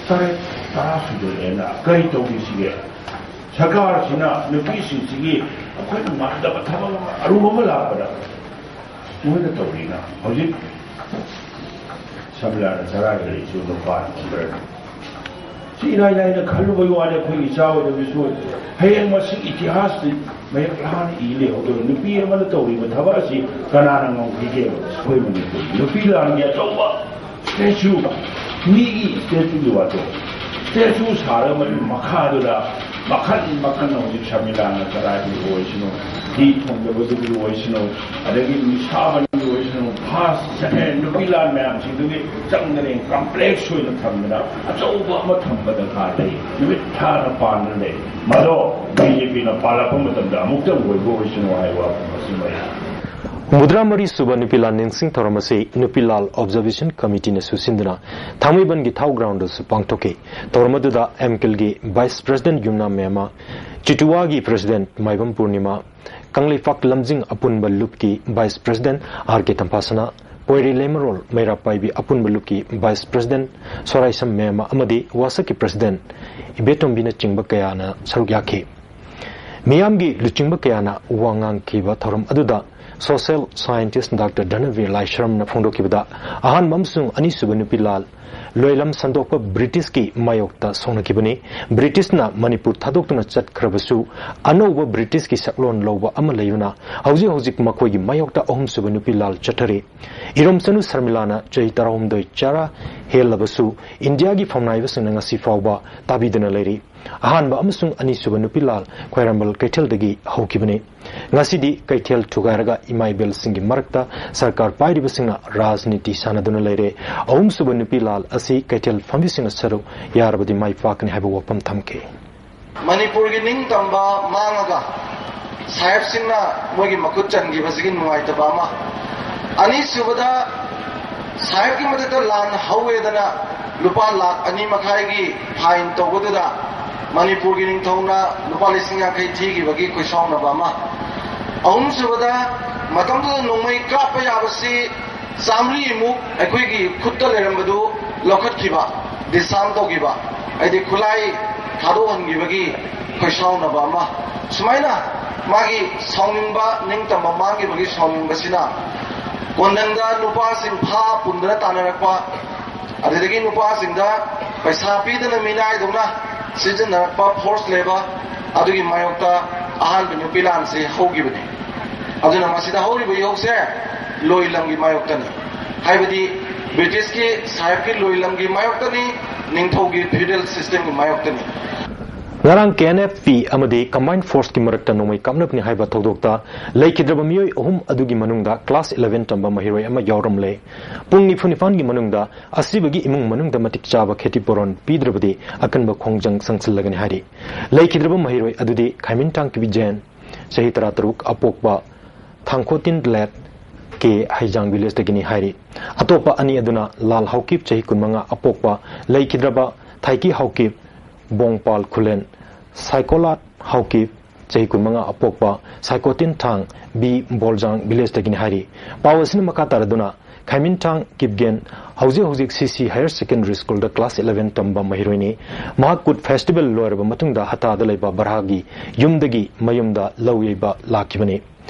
ꯇꯔꯦꯠ, ꯇꯔꯥ ꯁꯨꯖꯜꯂꯛꯑꯦꯅ ꯀꯔꯤ ꯇꯧꯈꯤꯁꯤꯒꯦ? ꯁꯔꯀꯥꯔꯁꯤꯅ ꯅꯨꯄꯤꯁꯤꯡꯁꯤꯒꯤ ꯑꯩꯈꯣꯏꯅ ꯉꯝꯗꯕ ꯊꯕꯛ ꯑꯃ ꯑꯔꯨꯕ ꯑꯃ ꯂꯥꯛꯄꯗ ꯃꯣꯏꯅ ꯇꯧꯔꯤꯅ ꯍꯧꯖꯤꯛ ꯁꯝꯂꯥꯅ ꯆꯔꯥꯏꯗ ꯂꯩꯁꯨ ꯅꯨꯄꯥ ꯊꯤꯕ꯭ꯔꯅꯤ꯫ ꯁꯤ ꯏꯔꯥꯏ ꯂꯥꯏꯅ ꯈꯜꯂꯨꯕꯒꯤ ꯋꯥꯅꯤ꯫ ꯑꯩꯈꯣꯏꯒꯤ ꯏꯆꯥ ꯑꯣꯏꯗꯕꯁꯨ ꯍꯌꯦꯡ ꯃꯁꯤ ꯏꯇꯤꯍꯥꯁꯇ ꯃꯌꯦꯛ ꯂꯥꯅ ꯏ ꯂꯩꯍꯧꯗꯕ ꯅꯨꯄꯤ ꯑꯃꯅ ꯇꯧꯔꯤꯕ ꯊꯕꯛ ꯑꯁꯤ ꯀꯅꯥꯅ ꯉꯝꯈꯤꯒꯦꯕ? ꯑꯩꯈꯣꯏ ꯃꯅꯤꯄꯨꯔꯒꯤ ꯅꯨꯄꯤ ꯂꯥꯟꯒꯤ ꯑꯆꯧꯕ ꯁ꯭ꯇꯦꯆꯨ, ꯃꯤꯒꯤ ꯁ꯭ꯇꯦꯆꯨꯒꯤ ꯋꯥꯗꯣ, ꯁ꯭ꯇꯦꯆꯨ ꯁꯥꯔꯒ ꯃꯗꯨꯒꯤ ꯃꯈꯥꯗꯨꯗ ꯃꯈꯜ ꯃꯈꯜ ꯍꯧꯖꯤꯛ ꯁꯃꯤꯂꯥꯅ ꯀꯗꯥꯏꯗꯒꯤ ꯑꯣꯏꯁꯅꯨ, ꯐꯤ ꯊꯣꯡꯗꯕꯗꯨꯒꯤ ꯑꯣꯏꯁꯅꯨ, ꯑꯗꯒꯤ ꯅꯤꯁꯥꯕꯟꯒꯤ ꯑꯣꯏꯁꯅꯨ, ꯐꯥꯁ ꯅꯨꯄꯤ ꯂꯥꯟ ꯃꯌꯥꯝꯁꯤꯡꯗꯨꯒꯤ ꯆꯪꯗꯅ ꯀꯝꯄ꯭ꯂꯦꯛꯁ ꯑꯣꯏꯅ ꯊꯝꯗꯅ ꯑꯆꯧꯕ ꯑꯃ ꯊꯝꯕ ꯗꯔꯀꯥꯔ ꯂꯩ꯫ ꯅꯨꯃꯤꯠ ꯊꯥꯅ ꯄꯥꯟꯗꯅ ꯂꯩ꯫ ꯃꯗꯣ ꯕꯤ ꯖꯦ ꯄꯤꯅ ꯄꯥꯜꯂꯛꯄ ꯃꯇꯝꯗ ꯑꯃꯨꯛꯇꯪ ꯑꯣꯏꯕ ꯑꯣꯏꯁꯅꯨ ꯍꯥꯏꯕ ꯋꯥꯐꯝ ꯑꯁꯤꯃ ꯑꯩ ꯍꯨꯝꯐꯨꯇꯔꯥ ꯃꯔꯤ ꯁꯨꯕ ꯅꯨꯄꯤ ꯂꯥꯟ ꯅꯤꯡꯁꯤꯡ ꯊꯧꯔꯝ ꯑꯁꯤ ꯅꯨꯄꯤ ꯂꯥꯜ ꯑꯣꯕꯖꯔꯕꯦꯁꯟ ꯀꯃꯤꯇꯤꯅꯁꯨ ꯁꯤꯟꯗꯨꯅ ꯊꯥꯡꯃꯩꯕꯟꯒꯤ ꯊꯥꯎ ꯒ꯭ꯔꯥꯎꯟꯗꯁꯨ ꯄꯥꯡꯊꯣꯛꯈꯤ꯫ ꯊꯧꯔꯝ ꯑꯗꯨꯗ ꯑꯦꯝ ꯀꯤꯜꯒꯤ ꯚꯥꯏꯁ ꯄ꯭ꯔꯁꯤꯗꯦꯟ ꯌꯨꯝꯅꯥꯝ ꯃꯦꯝꯃ, ꯆꯤꯇꯨꯋꯥꯒꯤ ꯄ꯭ꯔꯁꯤꯗꯦꯟ ꯃꯥꯏꯕꯝ ꯄꯨꯔꯅꯤꯃꯥ, ꯀꯪꯂꯩꯄꯥꯛ ꯂꯝꯖꯤꯡ ꯑꯄꯨꯟꯕ ꯂꯨꯞꯀꯤ ꯚꯥꯏꯁ ꯄ꯭ꯔꯁꯤꯗꯦꯟ ꯑꯥꯔ ꯀꯦ ꯇꯝꯐꯥꯁꯅꯥ, ꯄꯣꯏꯔꯩ ꯂꯩꯃꯔꯣꯜ ꯃꯩꯔꯥ ꯄꯥꯏꯕꯤ ꯑꯄꯨꯟꯕ ꯂꯨꯞꯀꯤ ꯚꯥꯏꯁ ꯄ꯭ꯔꯁꯤꯗꯦꯟ ꯁꯣꯔꯥꯏꯁꯝ ꯃꯦꯝꯃ ꯑꯃꯗꯤ ꯋꯥꯁꯛꯀꯤ ꯄ꯭ꯔꯁꯤꯗꯦꯟ ꯏꯕꯦꯇꯣꯝꯕꯤꯅꯆꯤꯡꯕ ꯀꯌꯥꯅ ꯁꯔꯨꯛ ꯌꯥꯈꯤ꯫ ꯃꯤꯌꯥꯝꯒꯤ ꯂꯨꯆꯤꯡꯕ ꯀꯌꯥꯅ ꯋꯥ ꯉꯥꯡꯈꯤꯕ ꯊꯧꯔꯝ ꯑꯗꯨꯗ social scientist Doctor ꯙꯅꯕꯤꯔ ꯂꯥꯏꯁ꯭ꯔꯝꯅ ꯐꯣꯡꯗꯣꯛꯈꯤꯕꯗ, ꯑꯍꯥꯟꯕ ꯑꯃꯁꯨꯡ ꯑꯅꯤꯁꯨꯕ ꯅꯨꯄꯤ ꯂꯥꯜ ꯂꯣꯏꯂꯝ ꯁꯟꯗꯣꯛꯄ ꯕ꯭ꯔꯤꯇꯤꯁꯀꯤ ꯃꯥꯌꯣꯛꯇ ꯁꯣꯛꯅꯈꯤꯕꯅꯤ꯫ ꯕ꯭ꯔꯤꯇꯤꯁꯅ ꯃꯅꯤꯄꯨꯔ ꯊꯥꯗꯣꯛꯇꯨꯅ ꯆꯠꯈ꯭ꯔꯕꯁꯨ, ꯑꯅꯧꯕ ꯕ꯭ꯔꯤꯇꯤꯁꯀꯤ ꯁꯛꯂꯣꯟ ꯂꯧꯕ ꯑꯃ ꯂꯩꯕꯅ ꯍꯧꯖꯤꯛ ꯍꯧꯖꯤꯛ ꯃꯈꯣꯏꯒꯤ ꯃꯥꯌꯣꯛꯇ ꯑꯍꯨꯝꯁꯨꯕ ꯅꯨꯄꯤ ꯂꯥꯜ ꯆꯠꯊꯔꯤ꯫ ꯏꯔꯣꯝꯆꯅꯨ ꯁꯔꯃꯤꯂꯥꯅ ꯆꯍꯤ ꯇꯔꯥꯍꯨꯝꯗꯣꯏ ꯆꯔꯥ ꯍꯦꯜꯂꯕꯁꯨ, ꯏꯟꯗꯤꯌꯥꯒꯤ ꯐꯝꯅꯥꯏꯕꯁꯤꯡꯅ ꯉꯁꯤ ꯐꯥꯎꯕ ꯇꯥꯕꯤꯗꯨꯅ ꯂꯩꯔꯤ꯫ ꯑꯍꯥꯟꯕ ꯑꯃꯁꯨꯡ ꯑꯅꯤꯁꯨꯕ ꯅꯨꯄꯤ ꯂꯥꯜ ꯈ꯭ꯋꯥꯏꯔꯝꯕꯜ ꯀꯩꯊꯦꯜꯗꯒꯤ ꯍꯧꯈꯤꯕꯅꯤ꯫ ꯉꯁꯤꯗꯤ ꯀꯩꯊꯦꯜ ꯊꯨꯒꯥꯏꯔꯒ ꯏꯃꯥ ꯏꯕꯦꯜꯁꯤꯡꯒꯤ ꯃꯔꯛꯇ ꯁꯔꯀꯥꯔ ꯄꯥꯏꯔꯤꯕꯁꯤꯡꯅ ꯔꯥꯖꯅꯤꯇꯤ ꯁꯥꯟꯅꯗꯨꯅ ꯂꯩꯔꯦ꯫ ꯑꯍꯨꯝꯁꯨꯕ ꯅꯨꯄꯤ ꯂꯥꯜ ꯑꯁꯤ ꯀꯩꯊꯦꯜ ꯐꯝꯕꯤꯁꯤꯡꯅ ꯁꯔꯨꯛ ꯌꯥꯔꯕꯗꯤ ꯃꯥꯏ ꯄꯥꯛꯀꯅꯤ ꯍꯥꯏꯕ ꯋꯥꯐꯝ ꯊꯝꯈꯤ꯫ ꯃꯅꯤꯄꯨꯔꯒꯤ ꯅꯤꯡꯇꯝꯕ ꯃꯥꯡꯉꯒ ꯁꯥꯍꯦꯕꯁꯤꯡꯅ ꯃꯣꯏꯒꯤ ꯃꯈꯨꯠ ꯆꯟꯈꯤꯕꯁꯤꯒꯤ ꯅꯨꯡꯉꯥꯏꯇꯕ ꯑꯃ, ꯑꯅꯤꯁꯨꯕꯗ ꯁꯥꯍꯦꯕꯀꯤ ꯃꯊꯛꯇ ꯂꯥꯟ ꯍꯧꯋꯦꯗꯅ ꯂꯨꯄꯥ ꯂꯥꯈ ꯑꯅꯤ ꯃꯈꯥꯏꯒꯤ fine ꯇꯧꯕꯗꯨꯗ ꯃꯅꯤꯄꯨꯔꯒꯤ ꯅꯤꯡꯊꯧꯅ ꯂꯨꯄꯥ ꯂꯤꯁꯤꯡ ꯌꯥꯡꯈꯩ ꯊꯤꯈꯤꯕꯒꯤ ꯈꯣꯏꯁꯥꯎꯅꯕ ꯑꯃ, ꯑꯍꯨꯝꯁꯨꯕꯗ ꯃꯇꯝꯗꯨꯗ ꯅꯣꯡꯃꯩ ꯀꯥꯞꯄ ꯌꯥꯕꯁꯤ ꯆꯥꯃꯔꯤꯃꯨꯛ ꯑꯩꯈꯣꯏꯒꯤ ꯈꯨꯠꯇ ꯂꯩꯔꯝꯕꯗꯨ ꯂꯧꯈꯠꯈꯤꯕ, disarm ꯇꯧꯈꯤꯕ, ꯍꯥꯏꯗꯤ ꯈꯨꯠꯂꯥꯏ ꯊꯥꯗꯣꯛꯍꯟꯈꯤꯕꯒꯤ ꯈꯣꯏꯁꯥꯎꯅꯕ ꯑꯃ, ꯁꯨꯃꯥꯏꯅ ꯃꯥꯒꯤ ꯁꯥꯎꯅꯤꯡꯕ, ꯅꯤꯡꯇꯝꯕ ꯃꯥꯡꯈꯤꯕꯒꯤ ꯁꯥꯎꯅꯤꯡꯕꯁꯤꯅ ꯀꯣꯟꯗꯪꯗ ꯅꯨꯄꯥꯁꯤꯡ ꯐꯥ ꯄꯨꯟꯗꯅ ꯇꯥꯟꯅꯔꯛꯄ, ꯑꯗꯨꯗꯒꯤ ꯅꯨꯄꯥꯁꯤꯡꯗ ꯄꯩꯁꯥ ꯄꯤꯗꯅ ꯃꯤꯅꯥꯏꯗꯧꯅ ꯁꯤꯖꯤꯟꯅꯔꯛꯄ, forced labour, ꯑꯗꯨꯒꯤ ꯃꯥꯌꯣꯛꯇ ꯑꯍꯥꯟꯕ ꯅꯨꯄꯤ ꯂꯥꯟꯁꯤ ꯍꯧꯈꯤꯕꯅꯤ꯫ ꯑꯗꯨꯅ ꯃꯁꯤꯗ ꯍꯧꯔꯤꯕ ꯏꯍꯧꯁꯦ ꯂꯣꯏ ꯂꯝꯒꯤ ꯃꯥꯌꯣꯛꯇꯅꯤ, ꯍꯥꯏꯕꯗꯤ ꯕ꯭ꯔꯤꯇꯤꯁꯀꯤ ꯁꯥꯍꯦꯕꯀꯤ ꯂꯣꯏ ꯂꯝꯒꯤ ꯃꯥꯌꯣꯛꯇꯅꯤ, ꯅꯤꯡꯊꯧꯒꯤ feudal systemꯒꯤ ꯃꯥꯌꯣꯛꯇꯅꯤ꯫ ꯉꯔꯥꯡ ꯀꯦ ꯑꯦꯟ ꯑꯦꯐ ꯄꯤ ꯑꯃꯗꯤ combined forceꯀꯤ ꯃꯔꯛꯇ ꯅꯣꯡꯃꯩ ꯀꯥꯞꯅꯕꯅꯤ ꯍꯥꯏꯕ ꯊꯧꯗꯣꯛꯇ ꯂꯩꯈꯤꯗ꯭ꯔꯕ ꯃꯤꯑꯣꯏ ꯑꯍꯨꯝ ꯑꯗꯨꯒꯤ ꯃꯅꯨꯡꯗ class eleven ꯇꯝꯕ ꯃꯍꯩꯔꯣꯏ ꯑꯃ ꯌꯥꯎꯔꯝꯂꯦ꯫ ꯄꯨꯡ ꯅꯤꯐꯨ ꯅꯤꯄꯥꯟꯒꯤ ꯃꯅꯨꯡꯗ ꯑꯁꯤꯕꯒꯤ ꯏꯃꯨꯡ ꯃꯅꯨꯡꯗ ꯃꯇꯤꯛ ꯆꯥꯕ ꯈꯦꯇꯤ ꯄꯨꯔꯣꯟ ꯄꯤꯗ꯭ꯔꯕꯗꯤ ꯑꯀꯟꯕ ꯈꯣꯡꯖꯪ ꯆꯪꯁꯤꯜꯂꯒꯅꯤ ꯍꯥꯏꯔꯤ꯫ ꯂꯩꯈꯤꯗ꯭ꯔꯕ ꯃꯍꯩꯔꯣꯏ ꯑꯗꯨꯗꯤ ꯈꯥꯏꯃꯤꯟ ꯇꯥꯡꯀꯤꯕꯤ ꯖꯦꯟ, ꯆꯍꯤ ꯇꯔꯥꯇꯔꯨꯛ, ꯑꯄꯣꯛꯄ ꯊꯥꯡꯈꯣꯇꯤꯟ ꯂꯦꯠ ꯀꯦ ꯍꯩꯖꯥꯡ villageꯇꯒꯤꯅꯤ ꯍꯥꯏꯔꯤ꯫ ꯑꯇꯣꯞꯄ ꯑꯅꯤ ꯑꯗꯨꯅ ꯂꯥꯜ ꯍꯥꯎꯀꯤꯞ, ꯆꯍꯤ ꯀꯨꯟꯃꯉꯥ, ꯑꯄꯣꯛꯄ ꯂꯩꯈꯤꯗ꯭ꯔꯕ ꯊꯥꯏꯀꯤ ꯍꯥꯎꯀꯤꯞ, ꯕꯣꯡꯄꯥꯜ ꯈꯨꯂꯦꯟ, ꯁꯥꯏꯀꯣꯂꯥꯠ ꯍꯥꯎꯀꯤꯞ, ꯆꯍꯤ ꯀꯨꯟꯃꯉꯥ, ꯑꯄꯣꯛꯄ ꯁꯥꯏꯀꯣꯇꯤꯟ ꯊꯥꯡ ꯕꯤ ꯕꯣꯜꯖꯥꯡ villageꯇꯒꯤꯅꯤ ꯍꯥꯏꯔꯤ꯫ ꯄꯥꯎ ꯑꯁꯤꯅ ꯃꯈꯥ ꯇꯥꯔꯗꯨꯅ ꯈꯥꯏꯃꯤꯟꯊꯥꯡ ꯀꯤꯞꯒꯦꯟ ꯍꯧꯖꯤꯛ ꯍꯧꯖꯤꯛ ꯁꯤ ꯁꯤ Higher Secondary School ꯗ class eleven ꯇꯝꯕ ꯃꯍꯩꯔꯣꯏꯅꯤ꯫ ꯃꯍꯥꯛ ꯀꯨꯠ festival ꯂꯣꯏꯔꯕ ꯃꯇꯨꯡꯗ ꯍꯇꯥꯗ ꯂꯩꯕ ꯚꯔꯥꯒꯤ ꯌꯨꯝꯗꯒꯤ ꯃꯌꯨꯝꯗ ꯂꯧ ꯌꯩꯕ ꯂꯥꯛꯈꯤꯕꯅꯤ꯫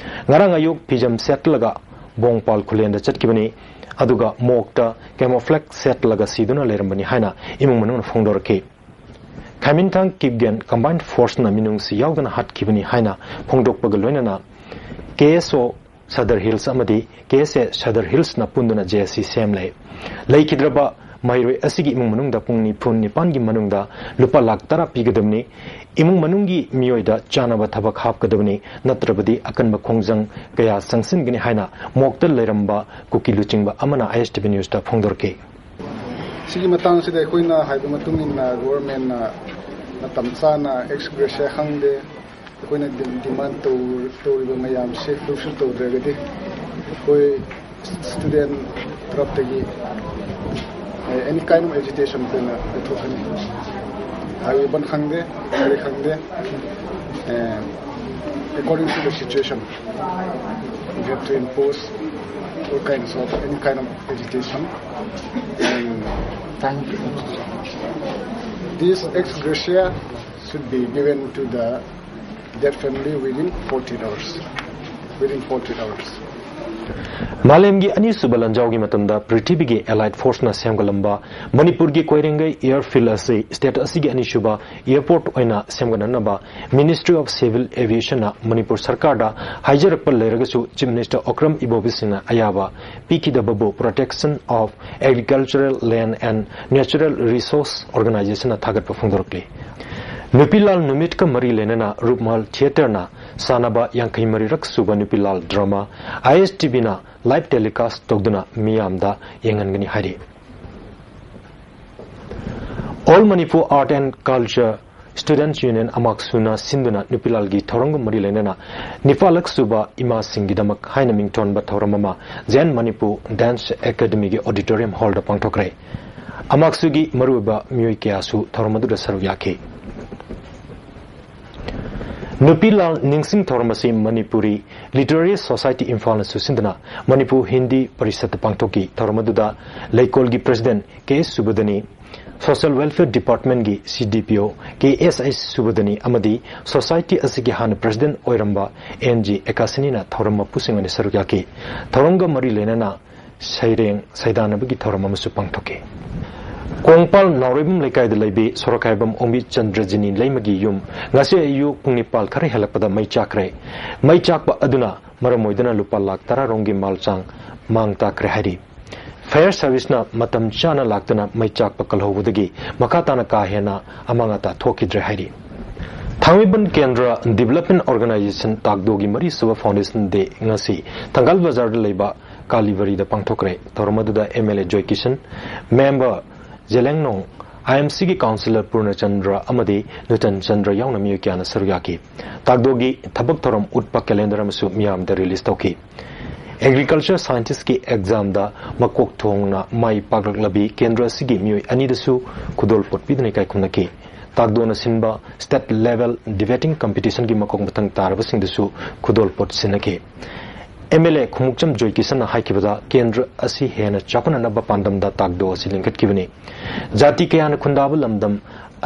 ꯉꯔꯥꯡ ꯑꯌꯨꯛ ꯐꯤꯖꯝ ꯁꯦꯠꯂꯒ ꯕꯣꯡꯄꯥꯜ ꯈꯨꯂꯦꯟꯗ ꯆꯠꯈꯤꯕꯅꯤ꯫ ꯑꯗꯨꯒ ꯃꯣꯛꯇ camouflage ꯁꯦꯠꯂꯒ ꯁꯤꯗꯨꯅ ꯂꯩꯔꯝꯕꯅꯤ ꯍꯥꯏꯅ ꯏꯃꯨꯡ ꯃꯅꯨꯡꯅ ꯐꯣꯡꯗꯣꯔꯛꯈꯤ꯫ ꯈꯥꯏꯃꯤꯟꯊꯥꯡ ꯀꯤꯞꯒꯦꯟ combined force ꯅ ꯃꯤꯅꯨꯡꯁꯤ ꯌꯥꯎꯗꯅ ꯍꯥꯠꯈꯤꯕꯅꯤ ꯍꯥꯏꯅ ꯐꯣꯡꯗꯣꯛꯄꯒ ꯂꯣꯏꯅꯅ K S O Sadar Hills ꯑꯃꯗꯤ K S A Sadar Hills ꯅ ꯄꯨꯟꯗꯨꯅ J S C ꯁꯦꯝꯂꯦ꯫ ꯂꯩꯈꯤꯗ꯭ꯔꯕ ꯃꯍꯩꯔꯣꯏ ꯑꯁꯤꯒꯤ ꯏꯃꯨꯡ ꯃꯅꯨꯡꯗ ꯄꯨꯡ ꯅꯤꯐꯨ ꯅꯤꯄꯥꯟꯒꯤ ꯃꯅꯨꯡꯗ ꯂꯨꯄꯥ ꯂꯥꯈ ꯇꯔꯥ ꯄꯤꯒꯗꯕꯅꯤ꯫ ꯏꯃꯨꯡ ꯃꯅꯨꯡꯒꯤ ꯃꯤꯑꯣꯏꯗ ꯆꯥꯅꯕ ꯊꯕꯛ ꯍꯥꯞꯀꯗꯕꯅꯤ, ꯅꯠꯇ꯭ꯔꯕꯗꯤ ꯑꯀꯟꯕ ꯈꯣꯡꯖꯪ ꯀꯌꯥ ꯆꯪꯁꯤꯟꯒꯅꯤ ꯍꯥꯏꯅ ꯃꯣꯛꯇ ꯂꯩꯔꯝꯕ ꯀꯨꯀꯤ ꯂꯨꯆꯤꯡꯕ ꯑꯃꯅ I S T V News ꯇ ꯐꯣꯡꯗꯣꯔꯛꯈꯤ꯫ ꯁꯤꯒꯤ ꯃꯇꯥꯡꯁꯤꯗ ꯑꯩꯈꯣꯏꯅ ꯍꯥꯏꯕ ꯃꯇꯨꯡ ꯏꯟꯅ government ꯅ ꯃꯇꯝ ꯆꯥꯅ ex gratia ꯈꯪꯗꯦ, ꯑꯩꯈꯣꯏꯅ ꯗꯤ-, demand ꯇꯧ-, ꯇꯧꯔꯤꯕ ꯃꯌꯥꯝꯁꯦ fulfill ꯇꯧꯗ꯭ꯔꯒꯗꯤ ꯑꯩꯈꯣꯏ student ꯇꯔꯞꯇꯒꯤ, A, any kind of agitation ꯑꯩꯈꯣꯏꯅ ꯂꯧꯊꯣꯛꯀꯅꯤ꯫ Highway ꯕꯟ ꯈꯪꯗꯦ, ꯀꯔꯤ ꯈꯪꯗꯦ, ꯑꯦ, according to the situation, we have to impose all kinds of, any kind of agitation. And this ex gratia should be given to the that family within forty-eight hours. Within forty-eight hours. ꯃꯥꯂꯦꯝꯒꯤ ꯑꯅꯤꯁꯨꯕ ꯂꯥꯟꯖꯥꯎꯒꯤ ꯃꯇꯝꯗ ꯄ꯭ꯔꯤꯊꯤꯕꯤꯒꯤ Allied Force ꯅ ꯁꯦꯝꯒꯠꯂꯝꯕ ꯃꯅꯤꯄꯨꯔꯒꯤ ꯀꯣꯏꯔꯦꯡꯒꯩ airfield ꯑꯁꯤ state ꯑꯁꯤꯒꯤ ꯑꯅꯤꯁꯨꯕ airport ꯑꯣꯏꯅ ꯁꯦꯝꯒꯠꯅꯅꯕ Ministry of Civil Aviation ꯅ ꯃꯅꯤꯄꯨꯔ ꯁꯔꯀꯥꯔꯗ ꯍꯥꯏꯖꯔꯛꯄ ꯂꯩꯔꯒꯁꯨ Chief Minister ꯑꯣꯀ꯭ꯔꯝ ꯏꯕꯣꯕꯤ ꯁꯤꯡꯅ ꯑꯌꯥꯕ ꯄꯤꯈꯤꯗꯕꯕꯨ Protection of Agricultural Land and Natural Resource Organization ꯅ ꯊꯥꯒꯠꯄ ꯐꯣꯡꯗꯣꯔꯛꯂꯤ꯫ ꯅꯨꯄꯤ ꯂꯥꯜ ꯅꯨꯃꯤꯠꯀ ꯃꯔꯤ ꯂꯩꯅꯅ ꯔꯨꯞꯃꯥꯜ theatre ꯅ ꯁꯥꯟꯅꯕ ꯌꯥꯡꯈꯩ ꯃꯔꯤꯔꯛ ꯁꯨꯕ ꯅꯨꯄꯤ ꯂꯥꯜ drama I S T V ꯅ live telecast ꯇꯧꯗꯨꯅ ꯃꯤꯌꯥꯝꯗ ꯌꯦꯡꯍꯟꯒꯅꯤ ꯍꯥꯏꯔꯤ꯫ All Manipur Art and Culture Students Union ꯑꯃꯥꯛꯁꯨꯅ ꯁꯤꯟꯗꯨꯅ ꯅꯨꯄꯤ ꯂꯥꯜꯒꯤ ꯊꯧꯔꯝꯒ ꯃꯔꯤ ꯂꯩꯅꯅ ꯅꯤꯄꯥꯜꯂꯛ ꯁꯨꯕ ꯏꯃꯥꯁꯤꯡꯒꯤꯗꯃꯛ ꯍꯥꯏꯅ ꯃꯤꯡꯊꯣꯟꯕ ꯊꯧꯔꯝ ꯑꯃ Zen Manipur Dance Academy ꯒꯤ auditorium hall ꯗ ꯄꯥꯡꯊꯣꯛꯈ꯭ꯔꯦ꯫ ꯑꯃꯥꯛꯁꯨꯒꯤ ꯃꯔꯨꯑꯣꯏꯕ ꯃꯤꯑꯣꯏ ꯀꯌꯥꯁꯨ ꯊꯧꯔꯝ ꯑꯗꯨꯗ ꯁꯔꯨꯛ ꯌꯥꯈꯤ꯫ ꯅꯨꯄꯤ ꯂꯥꯜ ꯅꯤꯡꯁꯤꯡ ꯊꯧꯔꯝ ꯑꯁꯤ ꯃꯅꯤꯄꯨꯔꯤ ꯂꯤꯇꯔꯦꯔꯤ ꯁꯣꯁꯥꯏꯇꯤ ꯏꯝꯐꯥꯜꯅ ꯁꯨꯁꯤꯟꯗꯨꯅ ꯃꯅꯤꯄꯨꯔ ꯍꯤꯟꯗꯤ ꯄꯔꯤꯁꯠꯇ ꯄꯥꯡꯊꯣꯛꯈꯤ꯫ ꯊꯧꯔꯝ ꯑꯗꯨꯗ ꯂꯩꯀꯣꯜꯒꯤ ꯄ꯭ꯔꯁꯤꯗꯦꯟꯠ ꯀꯦ ꯑꯦꯁ ꯁꯨꯕꯗꯅꯤ, ꯁꯣꯁꯤꯌꯦꯜ ꯋꯦꯜꯐꯤꯌꯔ ꯗꯤꯄꯥꯔꯠꯃꯦꯟꯠꯀꯤ ꯁꯤ ꯗꯤ ꯄꯤ ꯑꯣ ꯀꯦ ꯑꯦꯁ ꯑꯥꯏ ꯁꯨꯕꯗꯅꯤ ꯑꯃꯗꯤ ꯁꯣꯁꯥꯏꯇꯤ ꯑꯁꯤꯒꯤ ꯍꯥꯟꯅ ꯄ꯭ꯔꯁꯤꯗꯦꯟꯠ ꯑꯣꯏꯔꯝꯕ ꯑꯦꯟ ꯖꯤ ꯑꯦꯀꯥꯁꯤꯅꯤꯅ ꯊꯧꯔꯝ ꯃꯄꯨꯁꯤꯡ ꯑꯣꯏꯅ ꯁꯔꯨꯛ ꯌꯥꯈꯤ꯫ ꯊꯧꯔꯝꯒ ꯃꯔꯤ ꯂꯩꯅꯅ ꯁꯩꯔꯦꯡ ꯁꯩꯗꯥꯟꯅꯕꯒꯤ ꯊꯧꯔꯝ ꯑꯃꯁꯨ ꯄꯥꯡꯊꯣꯛꯈꯤ꯫ ꯀꯣꯡꯄꯥꯜ ꯅꯥꯎꯔꯩꯕꯝ ꯂꯩꯀꯥꯏꯗ ꯂꯩꯕꯤ ꯁꯣꯔꯣꯛꯈꯥꯏꯕꯝ ꯑꯣꯡꯕꯤ ꯆꯟꯗ꯭ꯔꯖꯤꯅꯤ ꯂꯩꯃꯒꯤ ꯌꯨꯝ ꯉꯁꯤ ꯑꯌꯨꯛ ꯄꯨꯡ ꯅꯤꯄꯥꯜ ꯈꯔ ꯍꯦꯜꯂꯛꯄꯗ ꯃꯩ ꯆꯥꯛꯈ꯭ꯔꯦ꯫ ꯃꯩ ꯆꯥꯛꯄ ꯑꯗꯨꯅ ꯃꯔꯝ ꯑꯣꯏꯗꯨꯅ ꯂꯨꯄꯥ ꯂꯥꯈ ꯇꯔꯥ ꯔꯣꯝꯒꯤ ꯃꯥꯜ ꯆꯥꯡ ꯃꯥꯡ ꯇꯥꯛꯈ꯭ꯔꯦ ꯍꯥꯏꯔꯤ꯫ ꯐꯥꯌꯔ ꯁꯥꯔꯚꯤꯁꯅ ꯃꯇꯝ ꯆꯥꯅ ꯂꯥꯛꯇꯨꯅ ꯃꯩ ꯆꯥꯛꯄ ꯀꯜꯍꯧꯕꯗꯒꯤ ꯃꯈꯥ ꯇꯥꯅ ꯀꯥ ꯍꯦꯟꯅ ꯑꯃꯥꯡ ꯑꯇꯥ ꯊꯣꯛꯈꯤꯗ꯭ꯔꯦ ꯍꯥꯏꯔꯤ꯫ ꯊꯥꯡꯃꯩꯕꯟ ꯀꯦꯟꯗ꯭ꯔ ꯗꯤꯕꯂꯞꯃꯦꯟ ꯑꯣꯔꯒꯅꯥꯏꯖꯦꯁꯟ ꯇꯥꯛꯗꯣꯒꯤ ꯃꯔꯤꯁꯨꯕ ꯐꯥꯎꯟꯗꯦꯁꯟ ꯗꯦ ꯉꯁꯤ ꯊꯪꯒꯥꯜ ꯕꯖꯥꯔꯗ ꯂꯩꯕ ꯀꯥꯂꯤꯕꯔꯤꯗ ꯄꯥꯡꯊꯣꯛꯈ꯭ꯔꯦ꯫ ꯊꯧꯔꯝ ꯑꯗꯨꯗ M L A Joy Kishan, member ꯖꯦꯂꯦꯡꯅꯣꯡ, ꯑꯥꯏ ꯑꯦꯝ ꯁꯤꯒꯤ ꯀꯥꯎꯟꯁꯤꯂꯔ ꯄꯨꯔꯅꯆꯟꯗ꯭ꯔ ꯑꯃꯗꯤ ꯅꯨꯇꯟ ꯆꯟꯗ꯭ꯔ ꯌꯥꯎꯅ ꯃꯤꯑꯣꯏ ꯀꯌꯥꯅ ꯁꯔꯨꯛ ꯌꯥꯈꯤ꯫ ꯇꯥꯛꯗꯣꯒꯤ ꯊꯕꯛ ꯊꯧꯔꯝ ꯎꯠꯄ ꯀꯦꯂꯦꯟꯗꯔ ꯑꯃꯁꯨ ꯃꯤꯌꯥꯝꯗ ꯔꯤꯂꯤꯖ ꯇꯧꯈꯤ꯫ ꯑꯦꯒ꯭ꯔꯤꯀꯜꯆꯔ ꯁꯥꯏꯟꯇꯤꯁꯀꯤ ꯑꯦꯛꯖꯥꯝꯗ ꯃꯀꯣꯛ ꯊꯣꯡꯅ ꯃꯥꯏ ꯄꯥꯛꯂꯛꯂꯕꯤ ꯀꯦꯟꯗ꯭ꯔ ꯑꯁꯤꯒꯤ ꯃꯤꯑꯣꯏ ꯑꯅꯤꯗꯁꯨ ꯈꯨꯗꯣꯜꯄꯣꯠ ꯄꯤꯗꯨꯅ ꯏꯀꯥꯏ ꯈꯨꯝꯅꯈꯤ꯫ ꯇꯥꯛꯗꯣꯅ ꯁꯤꯟꯕ ꯁ꯭ꯇꯦꯠ ꯂꯦꯚꯦꯜ ꯗꯤꯕꯦꯇꯤꯡ ꯀꯝꯄꯤꯇꯤꯁꯟꯒꯤ ꯃꯀꯣꯛ ꯃꯊꯪ ꯇꯥꯔꯕꯁꯤꯡꯗꯁꯨ ꯈꯨꯗꯣꯜꯄꯣꯠ ꯁꯤꯟꯅꯈꯤ꯫ ꯑꯦꯝ ꯑꯦꯜ ꯑꯦ ꯈꯣꯡꯎꯞꯆꯝ ꯖꯣꯏ ꯀꯤꯁꯟꯅ ꯍꯥꯏꯈꯤꯕꯗ, ꯀꯦꯟꯗ꯭ꯔ ꯑꯁꯤ ꯍꯦꯟꯅ ꯆꯥꯎꯈꯠꯅꯅꯕ ꯄꯥꯟꯗꯝꯗ ꯇꯥꯛꯗꯣ ꯑꯁꯤ ꯂꯤꯡꯈꯠꯈꯤꯕꯅꯤ꯫ ꯖꯥꯇꯤ ꯀꯌꯥꯅ ꯈꯨꯟꯗꯥꯕ ꯂꯝꯗꯝ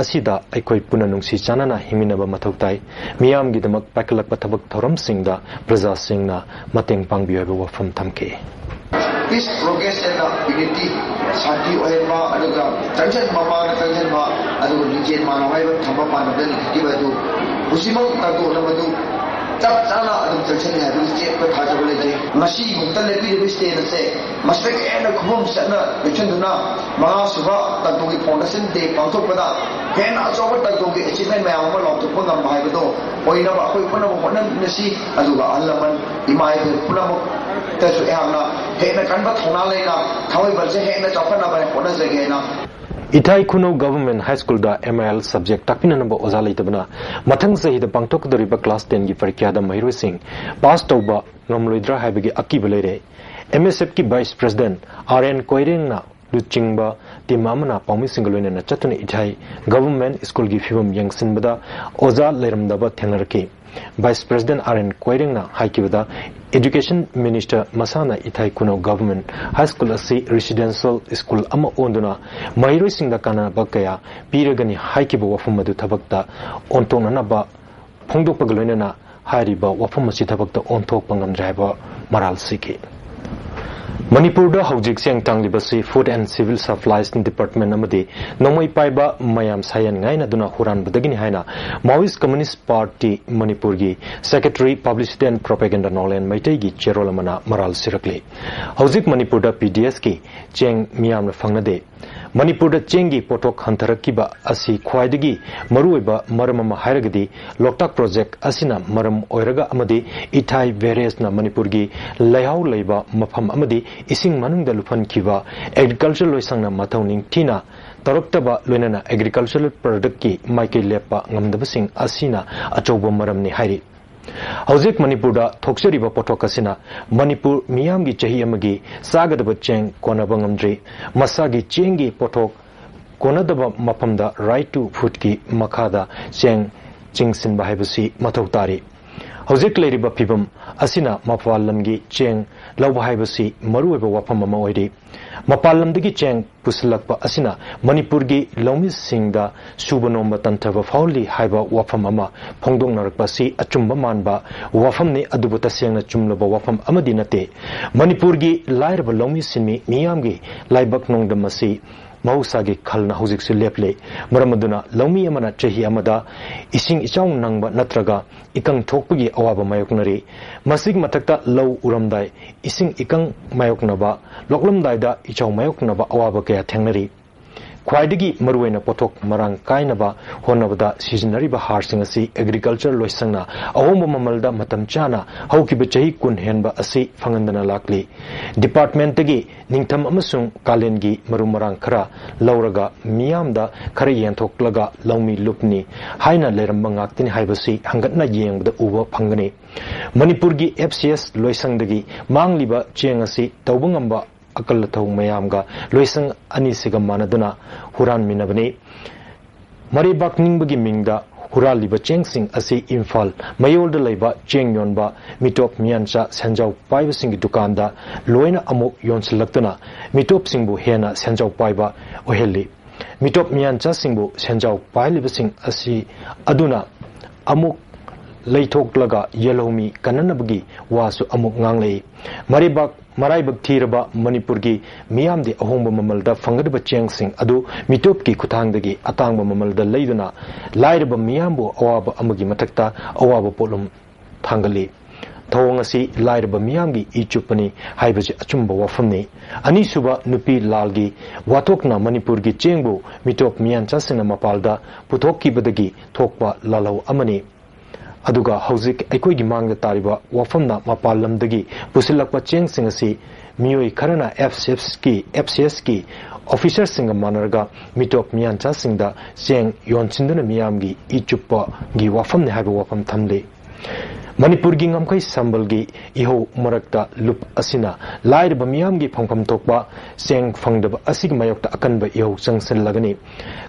ꯑꯁꯤꯗ ꯑꯩꯈꯣꯏ ꯄꯨꯟꯅ ꯅꯨꯡꯁꯤ ꯆꯥꯟꯅꯅ ꯍꯤꯡꯃꯤꯟꯅꯕ ꯃꯊꯧ ꯇꯥꯏ꯫ ꯃꯤꯌꯥꯝꯒꯤꯗꯃꯛ ꯄꯥꯏꯈꯠꯂꯛꯄ ꯊꯕꯛ ꯊꯧꯔꯝꯁꯤꯡꯗ ꯄ꯭ꯔꯖꯥꯁꯤꯡꯅ ꯃꯇꯦꯡ ꯄꯥꯡꯕꯤꯌꯨ ꯍꯥꯏꯕ ꯋꯥꯐꯝ ꯊꯝꯈꯤ꯫ Peace, progress and unity, ꯁꯥꯟꯇꯤ ꯑꯣꯏꯍꯟꯕ, ꯑꯗꯨꯒ ꯆꯪꯁꯟ ꯃꯃꯥꯡꯗ ꯆꯪꯁꯟꯕ, ꯑꯗꯨꯒ ꯂꯤꯡꯖꯦꯜ ꯃꯥꯟꯅꯕ ꯍꯥꯏꯕ ꯊꯝꯕ ꯄꯥꯟꯗꯝꯗ ꯂꯤꯡꯈꯠꯈꯤꯕ ꯑꯗꯨ ꯍꯧꯖꯤꯛꯃꯛ ꯇꯥꯛꯗꯣꯛꯅꯕꯗꯨ ꯆꯞ ꯆꯥꯅ ꯑꯗꯨꯝ ꯆꯪꯁꯤꯜꯂꯤ ꯍꯥꯏꯕꯒꯤ ꯆꯦꯠꯄ ꯊꯥꯖꯕ ꯂꯩꯖꯩ꯫ ꯃꯁꯤꯃꯨꯛꯇ ꯂꯦꯞꯄꯤꯔꯤꯕ ꯁ꯭ꯇꯦꯠ ꯑꯁꯦ ꯃꯁꯤꯗꯒꯤ ꯍꯦꯟꯅ ꯈꯨꯕꯝ ꯆꯠꯅ ꯂꯦꯞꯁꯤꯟꯗꯨꯅ ꯃꯉꯥꯁꯨꯕ ꯇꯥꯛꯗꯣꯒꯤ ꯐꯥꯎꯟꯗꯦꯁꯟ ꯗꯦ ꯄꯥꯡꯊꯣꯛꯄꯗ ꯍꯦꯟꯅ ꯑꯆꯧꯕ ꯇꯥꯛꯗꯣꯒꯤ ꯑꯦꯆꯤꯚꯃꯦꯟ ꯃꯌꯥꯝ ꯑꯃ ꯂꯥꯎꯊꯣꯛꯄ ꯉꯝꯕ ꯍꯥꯏꯕꯗꯨ ꯑꯣꯏꯅꯕ ꯑꯩꯈꯣꯏ ꯄꯨꯝꯅꯃꯛ ꯍꯣꯠꯅꯃꯤꯟꯅꯁꯤ꯫ ꯑꯗꯨꯒ ꯑꯍꯜ ꯂꯃꯟ, ꯏꯃꯥ ꯏꯕꯦꯜ ꯄꯨꯝꯅꯃꯛꯇꯁꯨ ꯑꯩꯍꯥꯛꯅ ꯍꯦꯟꯅ ꯀꯟꯕ ꯊꯧꯅꯥ ꯂꯩꯅ ꯊꯥꯡꯃꯩꯕꯟꯁꯦ ꯍꯦꯟꯅ ꯆꯥꯎꯈꯠꯅꯕ ꯍꯣꯠꯅꯖꯒꯦꯅ ꯏꯊꯥꯏ ꯈꯨꯅꯧ ꯒꯚꯔꯟꯃꯦꯟꯠ ꯍꯥꯏ ꯁ꯭ꯀꯨꯜꯗ ꯑꯦꯝ ꯑꯥꯏ ꯑꯦꯜ ꯁꯕꯖꯦꯛ ꯇꯥꯛꯄꯤꯅꯅꯕ ꯑꯣꯖꯥ ꯂꯩꯇꯕꯅ ꯃꯊꯪ ꯆꯍꯤꯗ ꯄꯥꯡꯊꯣꯛꯀꯗꯧꯔꯤꯕ ꯀ꯭ꯂꯥꯁ ꯇꯦꯟꯒꯤ ꯄꯔꯤꯈ꯭ꯌꯥꯗ ꯃꯍꯩꯔꯣꯏꯁꯤꯡ ꯄꯥꯁ ꯇꯧꯕ ꯉꯝꯂꯣꯏꯗ꯭ꯔꯥ ꯍꯥꯏꯕꯒꯤ ꯑꯀꯤꯕ ꯂꯩꯔꯦ꯫ ꯑꯦꯝ ꯑꯦꯁ ꯑꯦꯐꯀꯤ ꯚꯥꯏꯁ ꯄ꯭ꯔꯁꯤꯗꯦꯟꯠ ꯑꯥꯔ ꯑꯦꯟ ꯀꯣꯏꯔꯦꯡꯅ ꯂꯨꯆꯤꯡꯕ team ꯑꯃꯅ ꯄꯥꯎꯃꯤꯁꯤꯡꯒ ꯂꯣꯏꯅꯅ ꯆꯠꯇꯨꯅ ꯏꯊꯥꯏ Government Schoolꯒꯤ ꯐꯤꯕꯝ ꯌꯦꯡꯁꯤꯟꯕꯗ ꯑꯣꯖꯥ ꯂꯩꯔꯝꯗꯕ ꯊꯦꯡꯅꯔꯛꯈꯤ꯫ Vice President ꯑꯥꯔ ꯑꯦꯟ ꯀꯣꯏꯔꯦꯡꯅ ꯍꯥꯏꯈꯤꯕꯗ, Education Minister ꯃꯁꯥꯅ ꯏꯊꯥꯏ ꯈꯨꯅꯧ Government High School ꯑꯁꯤ residential school ꯑꯃ ꯑꯣꯟꯗꯨꯅ ꯃꯍꯩꯔꯣꯏꯁꯤꯡꯗ ꯀꯥꯟꯅꯕ ꯀꯌꯥ ꯄꯤꯔꯒꯅꯤ ꯍꯥꯏꯈꯤꯕ ꯋꯥꯐꯝ ꯑꯗꯨ ꯊꯕꯛꯇ ꯑꯣꯟꯊꯣꯛꯅꯅꯕ ꯐꯣꯡꯗꯣꯛꯄꯒ ꯂꯣꯏꯅꯅ ꯍꯥꯏꯔꯤꯕ ꯋꯥꯐꯝ ꯑꯁꯤ ꯊꯕꯛꯇ ꯑꯣꯟꯊꯣꯛꯄ ꯉꯝꯗ꯭ꯔꯦ ꯍꯥꯏꯕ ꯃꯔꯥꯜ ꯁꯤꯈꯤ꯫ ꯃꯅꯤꯄꯨꯔꯗ ꯍꯧꯖꯤꯛ ꯆꯦꯡ ꯇꯥꯡꯂꯤꯕꯁꯤ Food and Civil Supplies Department ꯑꯃꯗꯤ ꯅꯣꯡꯃꯩ ꯄꯥꯏꯕ ꯃꯌꯥꯝ ꯁꯥꯌꯦꯟ ꯉꯥꯏꯅꯗꯨꯅ ꯍꯨꯔꯥꯟꯕꯗꯒꯤꯅꯤ ꯍꯥꯏꯅ Maoist Communist Party ꯃꯅꯤꯄꯨꯔꯒꯤ Secretary Publicity and Propaganda ꯅꯣꯡꯂꯦꯟ ꯃꯩꯇꯩꯒꯤ ꯆꯦꯔꯣꯜ ꯑꯃꯅ ꯃꯔꯥꯜ ꯁꯤꯔꯛꯂꯤ꯫ ꯍꯧꯖꯤꯛ ꯃꯅꯤꯄꯨꯔꯗ ꯄꯤ ꯗꯤ ꯑꯦꯁꯀꯤ ꯆꯦꯡ ꯃꯤꯌꯥꯝꯅ ꯐꯪꯅꯗꯦ꯫ ꯃꯅꯤꯄꯨꯔꯗ ꯆꯦꯡꯒꯤ ꯄꯣꯠꯊꯣꯛ ꯍꯟꯊꯔꯛꯈꯤꯕ ꯑꯁꯤ ꯈ꯭ꯋꯥꯏꯗꯒꯤ ꯃꯔꯨꯑꯣꯏꯕ ꯃꯔꯝ ꯑꯃ ꯍꯥꯏꯔꯒꯗꯤ ꯂꯣꯛꯇꯥꯛ ꯄ꯭ꯔꯣꯖꯦꯛ ꯑꯁꯤꯅ ꯃꯔꯝ ꯑꯣꯏꯔꯒ ꯑꯃꯗꯤ ꯏꯊꯥꯏ ꯕꯦꯔꯦꯖꯅ ꯃꯅꯤꯄꯨꯔꯒꯤ ꯂꯩꯍꯥꯎ ꯂꯩꯕ ꯃꯐꯝ ꯑꯃꯗꯤ ꯏꯁꯤꯡ ꯃꯅꯨꯡꯗ ꯂꯨꯞꯍꯟꯈꯤꯕ ꯑꯦꯒ꯭ꯔꯤꯀꯜꯆꯔ ꯂꯣꯏꯁꯪꯅ ꯃꯊꯧ ꯅꯤꯡꯊꯤꯅ ꯇꯧꯔꯛꯇꯕ ꯂꯣꯏꯅꯅ ꯑꯦꯒ꯭ꯔꯤꯀꯜꯆꯔꯦꯜ ꯄ꯭ꯔꯗꯛꯀꯤ ꯃꯥꯏꯀꯩ ꯂꯦꯞꯄ ꯉꯝꯗꯕꯁꯤꯡ ꯑꯁꯤꯅ ꯑꯆꯧꯕ ꯃꯔꯝꯅꯤ ꯍꯥꯏꯔꯤ꯫ ꯍꯧꯖꯤꯛ ꯃꯅꯤꯄꯨꯔꯗ ꯊꯣꯛꯆꯔꯤꯕ ꯄꯣꯠꯊꯣꯛ ꯑꯁꯤꯅ ꯃꯅꯤꯄꯨꯔ ꯃꯤꯌꯥꯝꯒꯤ ꯆꯍꯤ ꯑꯃꯒꯤ ꯆꯥꯒꯗꯕ ꯆꯦꯡ ꯀꯣꯟꯅꯕ ꯉꯝꯗ꯭ꯔꯤ꯫ ꯃꯁꯥꯒꯤ ꯆꯦꯡꯒꯤ ꯄꯣꯠꯊꯣꯛ ꯀꯣꯟꯅꯗꯕ ꯃꯐꯝꯗ Right to Foodꯀꯤ ꯃꯈꯥꯗ ꯆꯦꯡ ꯆꯤꯡꯁꯤꯟꯕ ꯍꯥꯏꯕꯁꯤ ꯃꯊꯧ ꯇꯥꯔꯤ꯫ ꯍꯧꯖꯤꯛ ꯂꯩꯔꯤꯕ ꯐꯤꯕꯝ ꯑꯁꯤꯅ ꯃꯄꯥꯟ ꯂꯝꯒꯤ ꯆꯦꯡ ꯂꯧꯕ ꯍꯥꯏꯕꯁꯤ ꯃꯔꯨꯑꯣꯏꯕ ꯋꯥꯐꯝ ꯑꯃ ꯑꯣꯏꯔꯤ꯫ ꯃꯄꯥꯟ ꯂꯝꯗꯒꯤ ꯆꯦꯡ ꯄꯨꯁꯤꯜꯂꯛꯄ ꯑꯁꯤꯅ ꯃꯅꯤꯄꯨꯔꯒꯤ ꯂꯧꯃꯤꯁꯤꯡꯗ ꯁꯨꯕ ꯅꯣꯝꯕ ꯇꯟꯊꯕ ꯐꯥꯎꯍꯜꯂꯤ ꯍꯥꯏꯕ ꯋꯥꯐꯝ ꯑꯃ ꯐꯣꯡꯗꯣꯛꯅꯔꯛꯄ ꯑꯁꯤ ꯑꯆꯨꯝꯕ ꯃꯥꯟꯕ ꯋꯥꯐꯝꯅꯤ, ꯑꯗꯨꯕꯨ ꯇꯁꯦꯡꯅ ꯆꯨꯝꯂꯕ ꯋꯥꯐꯝ ꯑꯃꯗꯤ ꯅꯠꯇꯦ꯫ ꯃꯅꯤꯄꯨꯔꯒꯤ ꯂꯥꯏꯔꯕ ꯂꯧꯃꯤ ꯁꯤꯟꯃꯤ ꯃꯤꯌꯥꯝꯒꯤ ꯂꯥꯏꯕꯛ ꯅꯣꯡꯗꯝ ꯑꯁꯤ ꯃꯍꯧꯁꯥꯒꯤ ꯈꯜꯅ ꯍꯧꯖꯤꯛꯁꯨ ꯂꯦꯞꯂꯦ꯫ ꯃꯔꯝ ꯑꯗꯨꯅ ꯂꯧꯃꯤ ꯑꯃꯅ ꯆꯍꯤ ꯑꯃꯗ ꯏꯁꯤꯡ ꯏꯆꯥꯎ ꯅꯪꯕ ꯅꯠꯇ꯭ꯔꯒ ꯏꯀꯪ ꯊꯣꯛꯄꯒꯤ ꯑꯋꯥꯕ ꯃꯥꯌꯣꯛꯅꯔꯤ꯫ ꯃꯁꯤꯒꯤ ꯃꯊꯛꯇ ꯂꯧ ꯎꯔꯝꯗꯥꯏ ꯏꯁꯤꯡ ꯏꯀꯪ ꯃꯥꯌꯣꯛꯅꯕ, ꯂꯣꯛꯂꯝꯗꯥꯏꯗ ꯏꯆꯥꯎ ꯃꯥꯌꯣꯛꯅꯕ ꯑꯋꯥꯕ ꯀꯌꯥ ꯊꯦꯡꯅꯔꯤ꯫ ꯈ꯭ꯋꯥꯏꯗꯒꯤ ꯃꯔꯨꯑꯣꯏꯅ ꯄꯣꯠꯊꯣꯛ ꯃꯔꯥꯡ ꯀꯥꯏꯅꯕ ꯍꯣꯠꯅꯕꯗ ꯁꯤꯖꯤꯟꯅꯔꯤꯕ ꯍꯥꯔꯁꯤꯡ ꯑꯁꯤ ꯑꯦꯒ꯭ꯔꯤꯀꯜꯆꯔ ꯂꯣꯏꯁꯪꯅ ꯑꯍꯣꯡꯕ ꯃꯃꯜꯗ ꯃꯇꯝ ꯆꯥꯅ ꯍꯧꯈꯤꯕ ꯆꯍꯤ ꯀꯨꯟ ꯍꯦꯟꯕ ꯑꯁꯤ ꯐꯪꯍꯟꯗꯅ ꯂꯥꯛꯂꯤ꯫ ꯗꯤꯄꯥꯔꯠꯃꯦꯟꯠꯇꯒꯤ ꯅꯤꯡꯊꯝ ꯑꯃꯁꯨꯡ ꯀꯥꯂꯦꯟꯒꯤ ꯃꯔꯨ ꯃꯔꯥꯡ ꯈꯔ ꯂꯧꯔꯒ ꯃꯤꯌꯥꯝꯗ ꯈꯔ ꯌꯦꯟꯊꯣꯛꯂꯒ ꯂꯧꯃꯤ ꯂꯨꯞꯅꯤ ꯍꯥꯏꯅ ꯂꯩꯔꯝꯕ ꯉꯥꯛꯇꯅꯤ ꯍꯥꯏꯕꯁꯤ ꯍꯪꯒꯠꯅ ꯌꯦꯡꯕꯗ ꯎꯕ ꯐꯪꯒꯅꯤ꯫ ꯃꯅꯤꯄꯨꯔꯒꯤ ꯑꯦꯐ ꯁꯤ ꯑꯦꯁ ꯂꯣꯏꯁꯪꯗꯒꯤ ꯃꯥꯡꯂꯤꯕ ꯆꯦꯡ ꯑꯁꯤ ꯇꯧꯕ ꯉꯝꯕ ꯑꯀꯜ ꯑꯊꯧ ꯃꯌꯥꯝꯒ ꯂꯣꯏꯁꯪ ꯑꯅꯤꯁꯤꯒ ꯃꯥꯟꯅꯗꯨꯅ ꯍꯨꯔꯥꯟꯃꯤꯟꯅꯕꯅꯤ꯫ ꯃꯔꯩꯕꯥꯛ ꯅꯤꯡꯕꯒꯤ ꯃꯤꯡꯗ ꯍꯨꯔꯥꯜꯂꯤꯕ ꯆꯦꯡꯁꯤꯡ ꯑꯁꯤ ꯏꯝꯐꯥꯜ ꯃꯌꯣꯜꯗ ꯂꯩꯕ ꯆꯦꯡ ꯌꯣꯟꯕ ꯃꯤꯇꯣꯞ ꯃꯤꯌꯥꯟꯆꯥ ꯁꯦꯟꯖꯥꯎ ꯄꯥꯏꯕꯁꯤꯡꯒꯤ ꯗꯨꯀꯥꯟꯗ ꯂꯣꯏꯅ ꯑꯃꯨꯛ ꯌꯣꯟꯁꯤꯜꯂꯛꯇꯨꯅ ꯃꯤꯇꯣꯞꯁꯤꯡꯕꯨ ꯍꯦꯟꯅ ꯁꯦꯟꯖꯥꯎ ꯄꯥꯏꯕ ꯑꯣꯏꯍꯜꯂꯤ꯫ ꯃꯤꯇꯣꯞ ꯃꯤꯌꯥꯟꯆꯥꯁꯤꯡꯕꯨ ꯁꯦꯟꯖꯥꯎ ꯄꯥꯏꯍꯜꯂꯤꯕꯁꯤꯡ ꯑꯁꯤ ꯑꯗꯨꯅ ꯑꯃꯨꯛ ꯂꯩꯊꯣꯛꯂꯒ ꯌꯦꯜꯍꯧꯃꯤ ꯀꯟꯅꯅꯕꯒꯤ ꯋꯥꯁꯨ ꯑꯃꯨꯛ ꯉꯥꯡꯂꯛꯏ꯫ ꯃꯔꯩꯕꯥꯛ ꯃꯔꯥꯏꯕꯛ ꯊꯤꯔꯕ ꯃꯅꯤꯄꯨꯔꯒꯤ ꯃꯤꯌꯥꯝꯗꯤ ꯑꯍꯣꯡꯕ ꯃꯃꯜꯗ ꯐꯪꯒꯗꯕ ꯆꯦꯡꯁꯤꯡ ꯑꯗꯨ ꯃꯤꯇꯣꯞꯀꯤ ꯈꯨꯠꯊꯥꯡꯗꯒꯤ ꯑꯇꯥꯡꯕ ꯃꯃꯜꯗ ꯂꯩꯗꯨꯅ ꯂꯥꯏꯔꯕ ꯃꯤꯌꯥꯝꯕꯨ ꯑꯋꯥꯕ ꯑꯃꯒꯤ ꯃꯊꯛꯇ ꯑꯋꯥꯕ ꯄꯣꯠꯂꯨꯝ ꯊꯥꯡꯒꯠꯂꯤ꯫ ꯊꯧꯑꯣꯡ ꯑꯁꯤ ꯂꯥꯏꯔꯕ ꯃꯤꯌꯥꯝꯒꯤ ꯏ ꯆꯨꯞꯄꯅꯤ ꯍꯥꯏꯕꯁꯤ ꯑꯆꯨꯝꯕ ꯋꯥꯐꯝꯅꯤ꯫ ꯑꯅꯤꯁꯨꯕ ꯅꯨꯄꯤ ꯂꯥꯜꯒꯤ ꯋꯥꯊꯣꯛꯅ ꯃꯅꯤꯄꯨꯔꯒꯤ ꯆꯦꯡꯕꯨ ꯃꯤꯇꯣꯞ ꯃꯤꯌꯥꯟꯆꯥꯁꯤꯡꯅ ꯃꯄꯥꯜꯗ ꯄꯨꯊꯣꯛꯈꯤꯕꯗꯒꯤ ꯊꯣꯛꯄ ꯂꯥꯜꯍꯧ ꯑꯃꯅꯤ꯫ ꯑꯗꯨꯒ ꯍꯧꯖꯤꯛ ꯑꯩꯈꯣꯏꯒꯤ ꯃꯥꯡꯗ ꯇꯥꯔꯤꯕ ꯋꯥꯐꯝꯅ ꯃꯄꯥꯟ ꯂꯝꯗꯒꯤ ꯄꯨꯁꯤꯜꯂꯛꯄ ꯆꯦꯡꯁꯤꯡ ꯑꯁꯤ ꯃꯤꯑꯣꯏ ꯈꯔꯅ FCFꯀꯤ, FCSꯀꯤ officerꯁꯤꯡꯒ ꯃꯥꯟꯅꯔꯒ ꯃꯤꯇꯣꯞ ꯃꯤꯌꯥꯟꯆꯥꯁꯤꯡꯗ ꯆꯦꯡ ꯌꯣꯟꯁꯤꯟꯗꯨꯅ ꯃꯤꯌꯥꯝꯒꯤ ꯏ ꯆꯨꯞꯄꯒꯤ ꯋꯥꯐꯝꯅꯤ ꯍꯥꯏꯕ ꯋꯥꯐꯝ ꯊꯝꯂꯤ꯫ ꯃꯅꯤꯄꯨꯔꯒꯤ ꯉꯝꯈꯩ ꯁꯝꯕꯜꯒꯤ ꯏꯍꯧ ꯃꯔꯛꯇ ꯂꯨꯞ ꯑꯁꯤꯅ ꯂꯥꯏꯔꯕ ꯃꯤꯌꯥꯝꯒꯤ ꯐꯪꯐꯝ ꯊꯣꯛꯄ ꯆꯦꯡ ꯐꯪꯗꯕ ꯑꯁꯤꯒꯤ ꯃꯥꯌꯣꯛꯇ ꯑꯀꯟꯕ ꯏꯍꯧ ꯆꯪꯁꯤꯜꯂꯒꯅꯤ꯫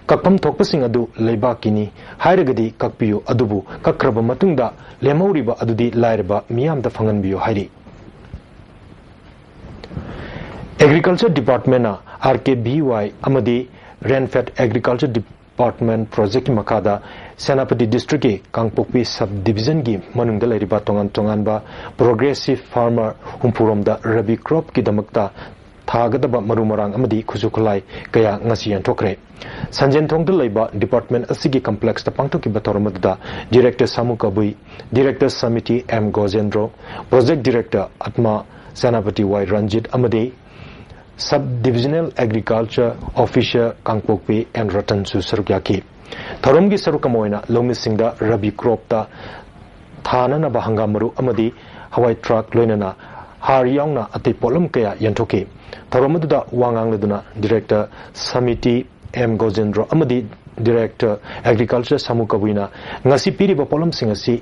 ꯀꯛꯐꯝ ꯊꯣꯛꯄꯁꯤꯡ ꯑꯗꯨ ꯂꯩꯕꯥꯛꯀꯤꯅꯤ ꯍꯥꯏꯔꯒꯗꯤ ꯀꯛꯄꯤꯌꯨ, ꯑꯗꯨꯕꯨ ꯀꯛꯈ꯭ꯔꯕ ꯃꯇꯨꯡꯗ ꯂꯦꯝꯍꯧꯔꯤꯕ ꯑꯗꯨꯗꯤ ꯂꯥꯏꯔꯕ ꯃꯤꯌꯥꯝꯗ ꯐꯪꯍꯟꯕꯤꯌꯨ ꯍꯥꯏꯔꯤ꯫ Agriculture Departmentꯅ RKVY ꯑꯃꯗꯤ Rainfed Agriculture Department Projectꯀꯤ ꯃꯈꯥꯗ ꯁꯦꯅꯥꯄꯇꯤ Districtꯀꯤ ꯀꯥꯡꯄꯣꯛꯄꯤ Sub Divisionꯒꯤ ꯃꯅꯨꯡꯗ ꯂꯩꯔꯤꯕ ꯇꯣꯉꯥꯟ ꯇꯣꯉꯥꯟꯕ progressive farmer ꯍꯨꯝꯐꯨꯔꯣꯝꯗ ꯔꯕꯤ cropꯀꯤꯗꯃꯛꯇ ꯊꯥꯒꯗꯕ ꯃꯔꯨ ꯃꯔꯥꯡ ꯑꯃꯗꯤ ꯈꯨꯠꯁꯨ ꯈꯨꯠꯂꯥꯏ ꯀꯌꯥ ꯉꯁꯤ ꯌꯦꯟꯊꯣꯛꯈ꯭ꯔꯦ꯫ ꯁꯟꯖꯦꯟꯊꯣꯡꯗ ꯂꯩꯕ department ꯑꯁꯤꯒꯤ complexꯇ ꯄꯥꯡꯊꯣꯛꯈꯤꯕ ꯊꯧꯔꯝ ꯑꯗꯨꯗ Director ꯁꯥꯃꯨ ꯀꯕꯨꯏ, Director samiti M ꯒꯣꯖꯦꯟꯗ꯭ꯔꯣ, Project Director Atma Senapati Y Ranjit ꯑꯃꯗꯤ Sub Divisional Agriculture Officer ꯀꯥꯡꯄꯣꯛꯄꯤ N ꯔꯇꯟꯁꯨ ꯁꯔꯨꯛ ꯌꯥꯈꯤ꯫ ꯊꯧꯔꯝꯒꯤ ꯁꯔꯨꯛ ꯑꯃ ꯑꯣꯏꯅ ꯂꯧꯃꯤꯁꯤꯡꯗ ꯔꯕꯤ cropꯇ ꯊꯥꯅꯅꯕ ꯍꯪꯒꯥꯝ ꯃꯔꯨ ꯑꯃꯗꯤ ꯍꯋꯥꯏ ꯊ꯭ꯔꯥꯛ ꯂꯣꯏꯅꯅ ꯍꯥꯔ ꯌꯥꯎꯅ ꯑꯇꯩ ꯄꯣꯠꯂꯝ ꯀꯌꯥ ꯌꯦꯟꯊꯣꯛꯈꯤ꯫ ꯊꯧꯔꯝ ꯑꯗꯨꯗ ꯋꯥ ꯉꯥꯡꯂꯗꯨꯅ Director ꯁꯃꯤꯇꯤ M ꯒꯣꯖꯦꯟꯗ꯭ꯔꯣ ꯑꯃꯗꯤ Director Agriculture ꯁꯥꯃꯨ ꯀꯕꯨꯏꯅ ꯉꯁꯤ ꯄꯤꯔꯤꯕ ꯄꯣꯠꯂꯝꯁꯤꯡ ꯑꯁꯤ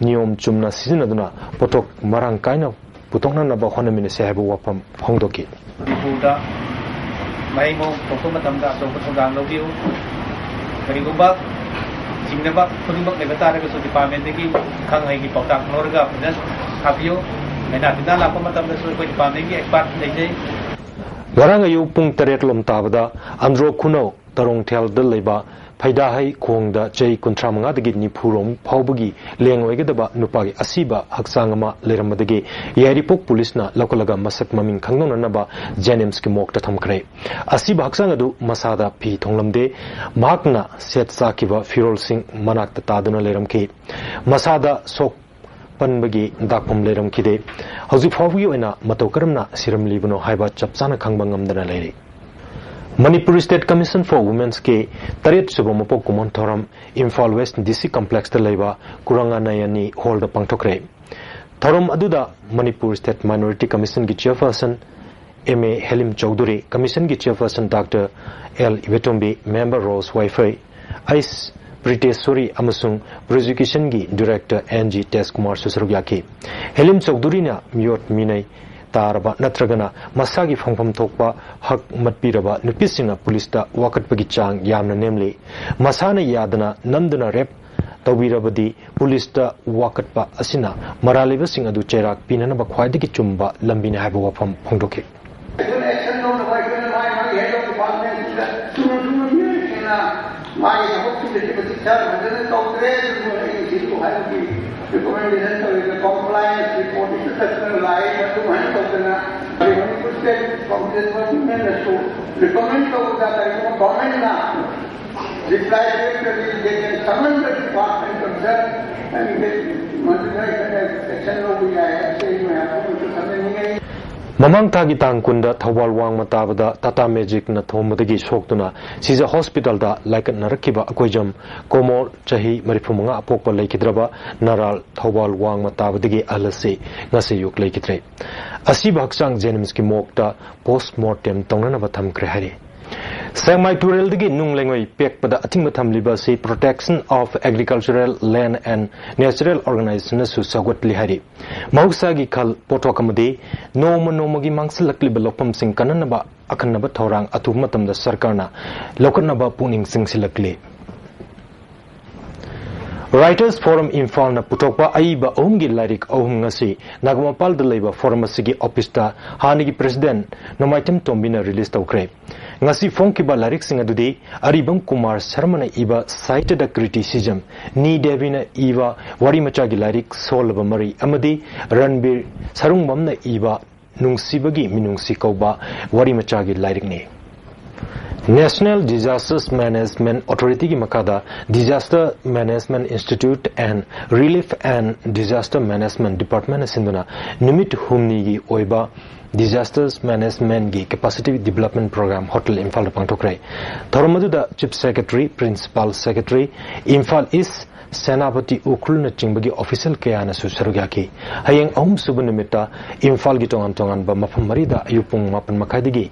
ꯅꯤꯌꯣꯝ ꯆꯨꯝꯅ ꯁꯤꯖꯤꯟꯅꯗꯨꯅ ꯄꯣꯠꯊꯣꯛ ꯃꯔꯥꯡ ꯀꯥꯏꯅ ꯄꯨꯊꯣꯛꯅꯅꯕ ꯍꯣꯠꯅꯃꯤꯟꯅꯁꯤ ꯍꯥꯏꯕ ꯋꯥꯐꯝ ꯐꯣꯡꯗꯣꯛꯈꯤ꯫ ꯃꯅꯤꯄꯨꯔꯗ ꯃꯍꯩ ꯃꯍꯣꯡ ꯊꯣꯛꯄ ꯃꯇꯝꯗ ꯑꯆꯧꯕ ꯊꯧꯗꯥꯡ ꯂꯧꯕꯤꯌꯨ꯫ ꯀꯔꯤꯒꯨꯝꯕ ꯆꯤꯡꯅꯕ ꯈꯨꯗꯤꯡꯃꯛ ꯂꯩꯕ ꯇꯥꯔꯒꯁꯨ department ꯇꯒꯤ ꯈꯪ ꯍꯩꯒꯤ ꯄꯥꯎꯇꯥꯛ ꯂꯧꯔꯒ ꯐꯖꯅ ꯁꯥꯕꯤꯌꯨ꯫ ꯂꯥꯏꯅꯥ ꯇꯤꯟꯅꯥ ꯂꯥꯛꯄ ꯃꯇꯝꯗꯁꯨ ꯑꯩꯈꯣꯏ department ꯀꯤ expert ꯂꯩꯖꯩ꯫ ꯉꯔꯥꯡ ꯑꯌꯨꯛ ꯄꯨꯡ ꯇꯔꯦꯠ ꯂꯣꯝ ꯇꯥꯕꯗ ꯑꯟꯗ꯭ꯔꯣ ꯈꯨꯅꯧ ꯇꯔꯣꯡꯊꯦꯜꯗ ꯂꯩꯕ ꯐꯩꯗꯥꯍꯩ ꯈꯣꯡꯗ ꯆꯍꯤ ꯀꯨꯟꯊ꯭ꯔꯥ ꯃꯉꯥꯗꯒꯤ ꯅꯤꯐꯨ ꯔꯣꯝ ꯐꯥꯎꯕꯒꯤ ꯂꯦꯡ ꯑꯣꯏꯒꯗꯕ ꯅꯨꯄꯥꯒꯤ ꯑꯁꯤꯕ ꯍꯛꯆꯥꯡ ꯑꯃ ꯂꯩꯔꯝꯕꯗꯒꯤ ꯌꯥꯏꯔꯤꯄꯣꯛ ꯄꯨꯂꯤꯁꯅ ꯂꯧꯈꯠꯂꯒ ꯃꯁꯛ ꯃꯃꯤꯡ ꯈꯪꯗꯣꯛꯅꯅꯕ ꯖꯦꯅꯤꯝꯁꯀꯤ ꯃꯣꯔꯒꯇ ꯊꯝꯈ꯭ꯔꯦ꯫ ꯑꯁꯤꯕ ꯍꯛꯆꯥꯡ ꯑꯗꯨ ꯃꯁꯥꯗ ꯐꯤ ꯊꯣꯡꯂꯝꯗꯦ꯫ ꯃꯍꯥꯛꯅ ꯁꯦꯠ ꯆꯥꯈꯤꯕ ꯐꯤꯔꯣꯜꯁꯤꯡ ꯃꯅꯥꯛꯇ ꯇꯥꯗꯨꯅ ꯂꯩꯔꯝꯈꯤ꯫ ꯃꯁꯥꯗ ꯁꯣꯛ ꯄꯟꯕꯒꯤ ꯗꯥꯛꯐꯝ ꯂꯩꯔꯝꯈꯤꯗꯦ꯫ ꯍꯧꯖꯤꯛ ꯐꯥꯎꯕꯒꯤ ꯑꯣꯏꯅ ꯃꯇꯧ ꯀꯔꯝꯅ ꯁꯤꯔꯝꯂꯤꯕꯅꯣ ꯍꯥꯏꯕ ꯆꯞ ꯆꯥꯅ ꯈꯪꯕ ꯉꯝꯗꯅ ꯂꯩꯔꯤ꯫ Manipur State Commission for Women's ꯀꯤ ꯇꯔꯦꯠ ꯁꯨꯕ ꯃꯄꯣꯛ ꯀꯨꯝꯑꯣꯟ ꯊꯧꯔꯝ Imphal West D C Complex ꯇ ꯂꯩꯕ ꯀꯨꯔꯪꯒ ꯅꯌꯅꯤ ꯍꯣꯜꯗ ꯄꯥꯡꯊꯣꯛꯈ꯭ꯔꯦ꯫ ꯊꯧꯔꯝ ꯑꯗꯨꯗ ꯃꯅꯤꯄꯨꯔ State Minority Commission ꯒꯤ Chairperson M A ꯍꯦꯂꯤꯝ Chaudhuri, Commission ꯒꯤ Chairperson Doctor L ꯏꯕꯦꯇꯣꯝꯕꯤ, Member ꯔꯣꯁ ꯋꯥꯏꯐꯩ, ꯑꯩꯁ ꯄ꯭ꯔꯤꯇꯦꯁꯣꯔꯤ ꯑꯃꯁꯨꯡ Prosecution ꯒꯤ Director N G ꯇꯦꯖꯀꯨꯃꯥꯔꯁꯨ ꯁꯔꯨꯛ ꯌꯥꯈꯤ꯫ ꯍꯦꯂꯤꯝ ꯆꯧꯙꯨꯔꯤꯅ ꯃꯤꯑꯣꯠ ꯃꯤꯅꯩ ꯇꯥꯔꯕ ꯅꯠꯇ꯭ꯔꯒꯅ ꯃꯁꯥꯒꯤ ꯐꯪꯐꯝ ꯊꯣꯛꯄ ꯍꯛ ꯃꯠꯄꯤꯔꯕ ꯅꯨꯄꯤꯁꯤꯡꯅ ꯄꯨꯂꯤꯁꯇ ꯋꯥꯀꯠꯄꯒꯤ ꯆꯥꯡ ꯌꯥꯝꯅ ꯅꯦꯝꯂꯤ꯫ ꯃꯁꯥꯅ ꯌꯥꯗꯅ ꯅꯝꯗꯨꯅ rape ꯇꯧꯕꯤꯔꯕꯗꯤ ꯄꯨꯂꯤꯁꯇ ꯋꯥꯀꯠꯄ ꯑꯁꯤꯅ ꯃꯔꯥꯜ ꯂꯩꯕꯁꯤꯡ ꯑꯗꯨ ꯆꯩꯔꯥꯛ ꯄꯤꯅꯅꯕ ꯈ꯭ꯋꯥꯏꯗꯒꯤ ꯆꯨꯝꯕ ꯂꯝꯕꯤꯅꯤ ꯍꯥꯏꯕ ꯋꯥꯐꯝ ꯐꯣꯡꯗꯣꯛꯈꯤ꯫ ꯑꯩꯈꯣꯏꯅ action ꯂꯧꯅꯕ ꯑꯩꯈꯣꯏꯅ ꯃꯥꯒꯤ ꯃꯥꯒꯤ head of department ꯁꯤꯡꯗ ꯊꯨꯅ ꯊꯨꯅ ꯃꯤꯑꯣꯏꯁꯤꯡꯅ ꯃꯥꯒꯤ ꯊꯕꯛꯁꯤꯡꯗ ꯃꯇꯤꯛ ꯆꯥꯅ ꯐꯖꯅ ꯇꯧꯗ꯭ꯔꯦ, ꯑꯗꯨꯕꯨ ꯑꯩꯅ ꯁꯤꯕꯨ ꯍꯥꯏꯕꯒꯤ recommendation ꯇꯧꯔꯤꯕ compliance report ꯁꯨ ꯆꯠꯇꯨꯅ ꯂꯥꯛꯏ꯫ ꯑꯗꯨꯃꯥꯏꯅ ꯇꯧꯗꯅ ꯑꯩꯈꯣꯏ ꯃꯅꯤꯄꯨꯔ State Confidential Women ꯅꯁꯨ recommend ꯇꯧꯕꯗ ꯀꯔꯤꯒꯨꯝꯕ government ꯅ reply ꯄꯤꯔꯛꯇ꯭ꯔꯗꯤ they can summon the department concerned and they ꯃꯗꯨꯗ ꯑꯩꯈꯣꯏꯅ action ꯂꯧꯕ ꯌꯥꯏ ꯍꯥꯏꯕꯁꯦ ꯑꯩ ꯃꯌꯥꯝ ꯄꯨꯝꯅꯃꯛꯇ ꯈꯪꯍꯟꯅꯤꯡꯉꯤ꯫ ꯃꯃꯥꯡ ꯊꯥꯒꯤ ꯇꯥꯡ ꯀꯨꯟꯗ ꯊꯧꯕꯥꯜ ꯋꯥꯡꯃ ꯇꯥꯕꯗ Tata Magic ꯅ ꯊꯣꯝꯕꯗꯒꯤ ꯁꯣꯛꯇꯨꯅ ꯁꯤꯖ hospital ꯗ ꯂꯥꯏꯀꯠꯅꯔꯛꯈꯤꯕ ꯑꯀꯣꯏꯖꯝ ꯀꯣꯃꯣꯔ, ꯆꯍꯤ ꯃꯔꯤꯐꯨ ꯃꯉꯥ ꯑꯄꯣꯛꯄ ꯂꯩꯈꯤꯗ꯭ꯔꯕ ꯅꯔꯥꯜ ꯊꯧꯕꯥꯜ ꯋꯥꯡꯃ ꯇꯥꯕꯗꯒꯤ ꯑꯍꯜ ꯑꯁꯤ ꯉꯁꯤ ꯑꯌꯨꯛ ꯂꯩꯈꯤꯗ꯭ꯔꯦ꯫ ꯑꯁꯤꯕ ꯍꯛꯆꯥꯡ ꯖꯦꯅꯤꯝꯁꯀꯤ ꯃꯣꯔꯒꯇ post mortem ꯇꯧꯅꯅꯕ ꯊꯝꯈ꯭ꯔꯦ ꯍꯥꯏꯔꯤ꯫ ꯁꯦꯛꯃꯥꯏ ꯇꯨꯔꯦꯜꯗꯒꯤ ꯅꯨꯡ ꯂꯩꯉꯣꯏ ꯄꯦꯛꯄꯗ ꯑꯊꯤꯡꯕ ꯊꯝꯂꯤꯕ ꯑꯁꯤ Protection of Agricultural Land and Natural Organizationꯅꯁꯨ ꯁꯧꯒꯠꯂꯤ ꯍꯥꯏꯔꯤ꯫ ꯃꯍꯧꯁꯥꯒꯤ ꯈꯜ ꯄꯣꯠꯊꯣꯛ ꯑꯃꯗꯤ ꯅꯣꯡꯃ ꯅꯣꯡꯃꯒꯤ ꯃꯥꯡꯁꯤꯜꯂꯛꯂꯤꯕ ꯂꯧꯐꯝꯁꯤꯡ ꯀꯟꯅꯅꯕ ꯑꯈꯟꯅꯕ ꯊꯧꯔꯥꯡ ꯑꯊꯨꯕ ꯃꯇꯝꯗ ꯁꯔꯀꯥꯔꯅ ꯂꯧꯈꯠꯅꯕ ꯄꯨꯛꯅꯤꯡ ꯆꯤꯡꯁꯤꯜꯂꯛꯂꯤ꯫ Writers Forum ꯏꯝꯐꯥꯜꯅ ꯄꯨꯊꯣꯛꯄ ꯑꯏꯕ ꯑꯍꯨꯝꯒꯤ ꯂꯥꯏꯔꯤꯛ ꯑꯍꯨꯝ ꯉꯁꯤ ꯅꯥꯒꯥꯃꯄꯥꯜꯗ ꯂꯩꯕ forum ꯑꯁꯤꯒꯤ officeꯇ ꯍꯥꯟꯅꯒꯤ president ꯅꯣꯡꯃꯥꯏꯊꯦꯝ ꯇꯣꯝꯕꯤꯅ release ꯇꯧꯈ꯭ꯔꯦ꯫ ꯉꯁꯤ ꯐꯣꯡꯈꯤꯕ ꯂꯥꯏꯔꯤꯛꯁꯤꯡ ꯑꯗꯨꯗꯤ ꯑꯔꯤꯕꯝ ꯀꯨꯃꯥꯔ ꯁꯔꯃꯅ ꯏꯕ ꯁꯥꯍꯤꯇ꯭ꯌꯗ criticism, ꯅꯤ ꯗꯦꯕꯤꯅ ꯏꯕ ꯋꯥꯔꯤ ꯃꯆꯥꯒꯤ ꯂꯥꯏꯔꯤꯛ ꯁꯣꯜꯂꯕ ꯃꯔꯤ ꯑꯃꯗꯤ ꯔꯟꯕꯤꯔ ꯁꯔꯨꯡꯕꯝꯅ ꯏꯕ ꯅꯨꯡꯁꯤꯕꯒꯤ ꯃꯤꯅꯨꯡꯁꯤ ꯀꯧꯕ ꯋꯥꯔꯤ ꯃꯆꯥꯒꯤ ꯂꯥꯏꯔꯤꯛꯅꯤ꯫ National Disasters Management Authorityꯒꯤ ꯃꯈꯥꯗ Disaster Management Institute and Relief and Disaster Management Departmentꯅ ꯁꯤꯟꯗꯨꯅ ꯅꯨꯃꯤꯠ ꯍꯨꯝꯅꯤꯒꯤ ꯑꯣꯏꯕ Disasters Managementꯒꯤ Capacity Development Program Hotel ꯏꯝꯐꯥꯜꯗ ꯄꯥꯡꯊꯣꯛꯈ꯭ꯔꯦ꯫ ꯊꯧꯔꯝ ꯑꯗꯨꯗ Chief Secretary, Principal Secretary, Imphal East, Senapati ꯎꯈ꯭ꯔꯨꯜꯅꯆꯤꯡꯕꯒꯤ official ꯀꯌꯥꯅꯁꯨ ꯁꯔꯨꯛ ꯌꯥꯈꯤ꯫ ꯍꯌꯦꯡ ꯑꯍꯨꯝꯁꯨꯕ ꯅꯨꯃꯤꯠꯇ ꯏꯝꯐꯥꯜꯒꯤ ꯇꯣꯉꯥꯟ ꯇꯣꯉꯥꯟꯕ ꯃꯐꯝ ꯃꯔꯤꯗ ꯑꯌꯨꯛ ꯄꯨꯡ ꯃꯥꯄꯟ ꯃꯈꯥꯏꯗꯒꯤ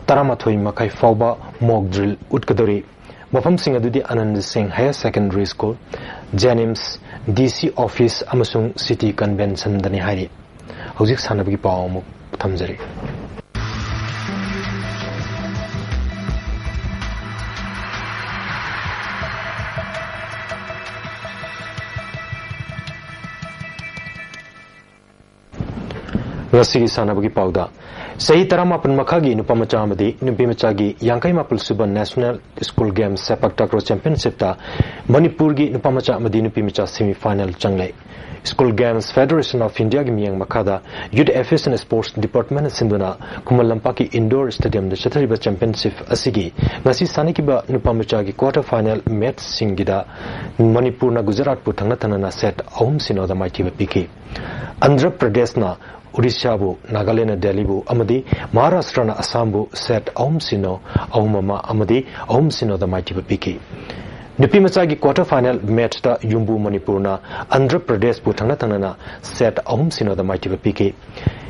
ꯇꯔꯥꯃꯥꯊꯣꯏ ꯃꯈꯥꯏ ꯐꯥꯎꯕ mock drill ꯎꯠꯀꯗꯧꯔꯤ꯫ ꯃꯐꯝꯁꯤꯡ ꯑꯗꯨꯗꯤ ꯑꯅꯟꯗ ꯁꯤꯡ Higher Secondary School, JNIMS, DC Office ꯑꯃꯁꯨꯡ City Conventionꯗꯅꯤ ꯍꯥꯏꯔꯤ꯫ ꯍꯧꯖꯤꯛ ꯁꯥꯟꯅꯕꯒꯤ ꯄꯥꯎ ꯑꯃꯨꯛ ꯊꯝꯖꯔꯤ꯫ ꯉꯁꯤꯒꯤ ꯁꯥꯟꯅꯕꯒꯤ ꯄꯥꯎꯗ, ꯆꯍꯤ ꯇꯔꯥꯃꯥꯄꯟ ꯃꯈꯥꯒꯤ ꯅꯨꯄꯥ ꯃꯆꯥ ꯑꯃꯗꯤ ꯅꯨꯄꯤ ꯃꯆꯥꯒꯤ ꯌꯥꯡꯈꯩ ꯃꯥꯄꯜ ꯁꯨꯕ National School Games sepak takraw Championshipꯇ ꯃꯅꯤꯄꯨꯔꯒꯤ ꯅꯨꯄꯥ ꯃꯆꯥ ꯑꯃꯗꯤ ꯅꯨꯄꯤ ꯃꯆꯥ semi final ꯆꯪꯂꯦ꯫ School Games Federation of Indiaꯒꯤ ꯃꯤꯠꯌꯦꯡ ꯃꯈꯥꯗ Youth Affairs and Sports Departmentꯅ ꯁꯤꯟꯗꯨꯅ ꯈꯨꯃꯟ ꯂꯝꯄꯥꯛꯀꯤ indoor stadiumꯗ ꯆꯠꯊꯔꯤꯕ championship ꯑꯁꯤꯒꯤ ꯉꯁꯤ ꯁꯥꯟꯅꯈꯤꯕ ꯅꯨꯄꯥ ꯃꯆꯥꯒꯤ quarter final matchꯁꯤꯡꯒꯤꯗ ꯃꯅꯤꯄꯨꯔꯅ ꯒꯨꯖꯔꯥꯠꯄꯨ ꯊꯪꯅ ꯊꯪꯅꯅ set ꯑꯍꯨꯝ ꯁꯤꯅꯣꯗ ꯃꯥꯏꯊꯤꯕ ꯄꯤꯈꯤ꯫ ꯑꯟꯙ꯭ꯔ ꯄ꯭ꯔꯗꯦꯁꯅ ꯑꯣꯗꯤꯁꯥꯕꯨ, ꯅꯥꯒꯥꯂꯦꯟꯗꯅ ꯗꯦꯜꯂꯤꯕꯨ ꯑꯃꯗꯤ ꯃꯍꯥꯔꯥꯁꯇ꯭ꯔꯅ ꯑꯁꯥꯝꯕꯨ set ꯑꯍꯨꯝ ꯁꯤꯅꯣ, ꯑꯍꯨꯝ ꯑꯃ ꯑꯃꯗꯤ ꯑꯍꯨꯝ ꯁꯤꯅꯣꯗ ꯃꯥꯏꯊꯤꯕ ꯄꯤꯈꯤ꯫ ꯅꯨꯄꯤ ꯃꯆꯥꯒꯤ quarter final matchꯇ ꯌꯨꯝꯕꯨ ꯃꯅꯤꯄꯨꯔꯅ ꯑꯟꯙ꯭ꯔ ꯄ꯭ꯔꯗꯦꯁꯄꯨ ꯊꯪꯅ ꯊꯪꯅꯅ set ꯑꯍꯨꯝ ꯁꯤꯅꯣꯗ ꯃꯥꯏꯊꯤꯕ ꯄꯤꯈꯤ꯫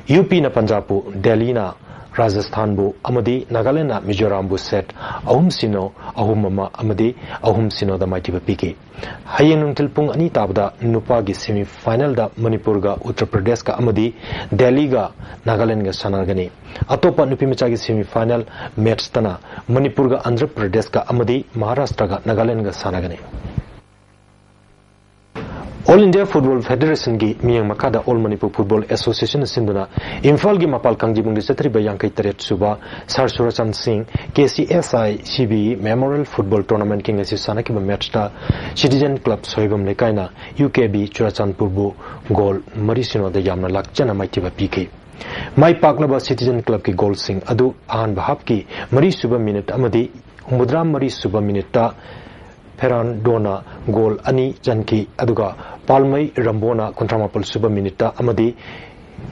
UPꯅ ꯄꯟꯖꯥꯕꯄꯨ, ꯗꯦꯜꯂꯤꯅ ꯔꯥꯖꯁꯊꯥꯟꯕꯨ ꯑꯃꯗꯤ ꯅꯥꯒꯥꯂꯦꯟꯗꯅ ꯃꯤꯖꯣꯔꯥꯝꯕꯨ ꯁꯦꯠ ꯑꯍꯨꯝ ꯁꯤꯅꯣ, ꯑꯍꯨꯝ ꯑꯃ ꯑꯃꯗꯤ ꯑꯍꯨꯝ ꯁꯤꯅꯣꯗ ꯃꯥꯏꯊꯤꯕ ꯄꯤꯈꯤ꯫ ꯍꯌꯦꯡ ꯅꯨꯡꯊꯤꯜ ꯄꯨꯡ ꯑꯅꯤ ꯇꯥꯕꯗ ꯅꯨꯄꯥꯒꯤ ꯁꯦꯃꯤ ꯐꯥꯏꯅꯦꯜꯗ ꯃꯅꯤꯄꯨꯔꯒ ꯎꯠꯇꯔ ꯄ꯭ꯔꯗꯦꯁꯀ ꯑꯃꯗꯤ ꯗꯦꯜꯂꯤꯒ ꯅꯥꯒꯥꯂꯦꯟꯗꯒ ꯁꯥꯟꯅꯒꯅꯤ꯫ ꯑꯇꯣꯞꯄ ꯅꯨꯄꯤꯃꯆꯥꯒꯤ ꯁꯦꯃꯤ ꯐꯥꯏꯅꯦꯜ ꯃꯦꯠꯆꯇꯅ ꯃꯅꯤꯄꯨꯔꯒ ꯑꯟꯙ꯭ꯔ ꯄ꯭ꯔꯗꯦꯁꯀ ꯑꯃꯗꯤ ꯃꯍꯥꯔꯥꯁꯇ꯭ꯔꯒ ꯅꯥꯒꯥꯂꯦꯟꯗꯒ ꯁꯥꯟꯅꯒꯅꯤ꯫ ꯑꯣꯜ ꯏꯟꯗꯤꯌꯥ ꯐꯨꯠꯕꯣꯜ ꯐꯦꯗꯦꯔꯦꯁꯟꯒꯤ ꯃꯤꯠꯌꯦꯡ ꯃꯈꯥꯗ ꯑꯣꯜ ꯃꯅꯤꯄꯨꯔ ꯐꯨꯠꯕꯣꯜ ꯑꯦꯁꯣꯁꯤꯌꯦꯁꯟꯅ ꯁꯤꯟꯗꯨꯅ ꯏꯝꯐꯥꯜꯒꯤ ꯃꯄꯥꯜ ꯀꯥꯡꯖꯩꯕꯨꯡꯗ ꯆꯠꯊꯔꯤꯕ ꯌꯥꯡꯈꯩ ꯇꯔꯦꯠ ꯁꯨꯕ ꯁꯥꯔ ꯁꯨꯔꯆꯥꯟ ꯁꯤꯡ K C S I C B memorial football ꯇꯣꯔꯅꯥꯃꯦꯟꯠꯀꯤ ꯉꯁꯤ ꯁꯥꯟꯅꯈꯤꯕ ꯃꯦꯠꯆꯇ ꯁꯤꯇꯤꯖꯟ ꯀ꯭ꯂꯕ ꯁꯣꯏꯕꯝ ꯂꯩꯀꯥꯏꯅ ꯌꯨ ꯀꯦ ꯕꯤ ꯆꯨꯔꯆꯥꯟꯄꯨꯔꯕꯨ ꯒꯣꯜ ꯃꯔꯤ ꯁꯤꯅꯣꯗ ꯌꯥꯝꯅ ꯂꯥꯛꯆꯅ ꯃꯥꯏꯊꯤꯕ ꯄꯤꯈꯤ꯫ ꯃꯥꯏ ꯄꯥꯛꯂꯕ ꯁꯤꯇꯤꯖꯟ ꯀ꯭ꯂꯕꯀꯤ ꯒꯣꯜꯁꯤꯡ ꯑꯗꯨ ꯑꯍꯥꯟꯕ ꯍꯥꯞꯀꯤ ꯃꯔꯤ ꯁꯨꯕ ꯃꯤꯅꯤꯠ ꯑꯃꯗꯤ ꯍꯨꯝꯐꯨꯇꯔꯥ ꯃꯔꯤ ꯁꯨꯕ ꯃꯤꯅꯤꯠꯇ ꯐꯦꯔꯥꯟꯗꯣꯅ ꯒꯣꯜ ꯑꯅꯤ ꯆꯟꯈꯤ, ꯑꯗꯨꯒ ꯄꯥꯜꯃꯩ ꯔꯝꯕꯣꯅ ꯀꯨꯟꯊ꯭ꯔꯥ ꯃꯥꯄꯜ ꯁꯨꯕ ꯃꯤꯅꯤꯠꯇ ꯑꯃꯗꯤ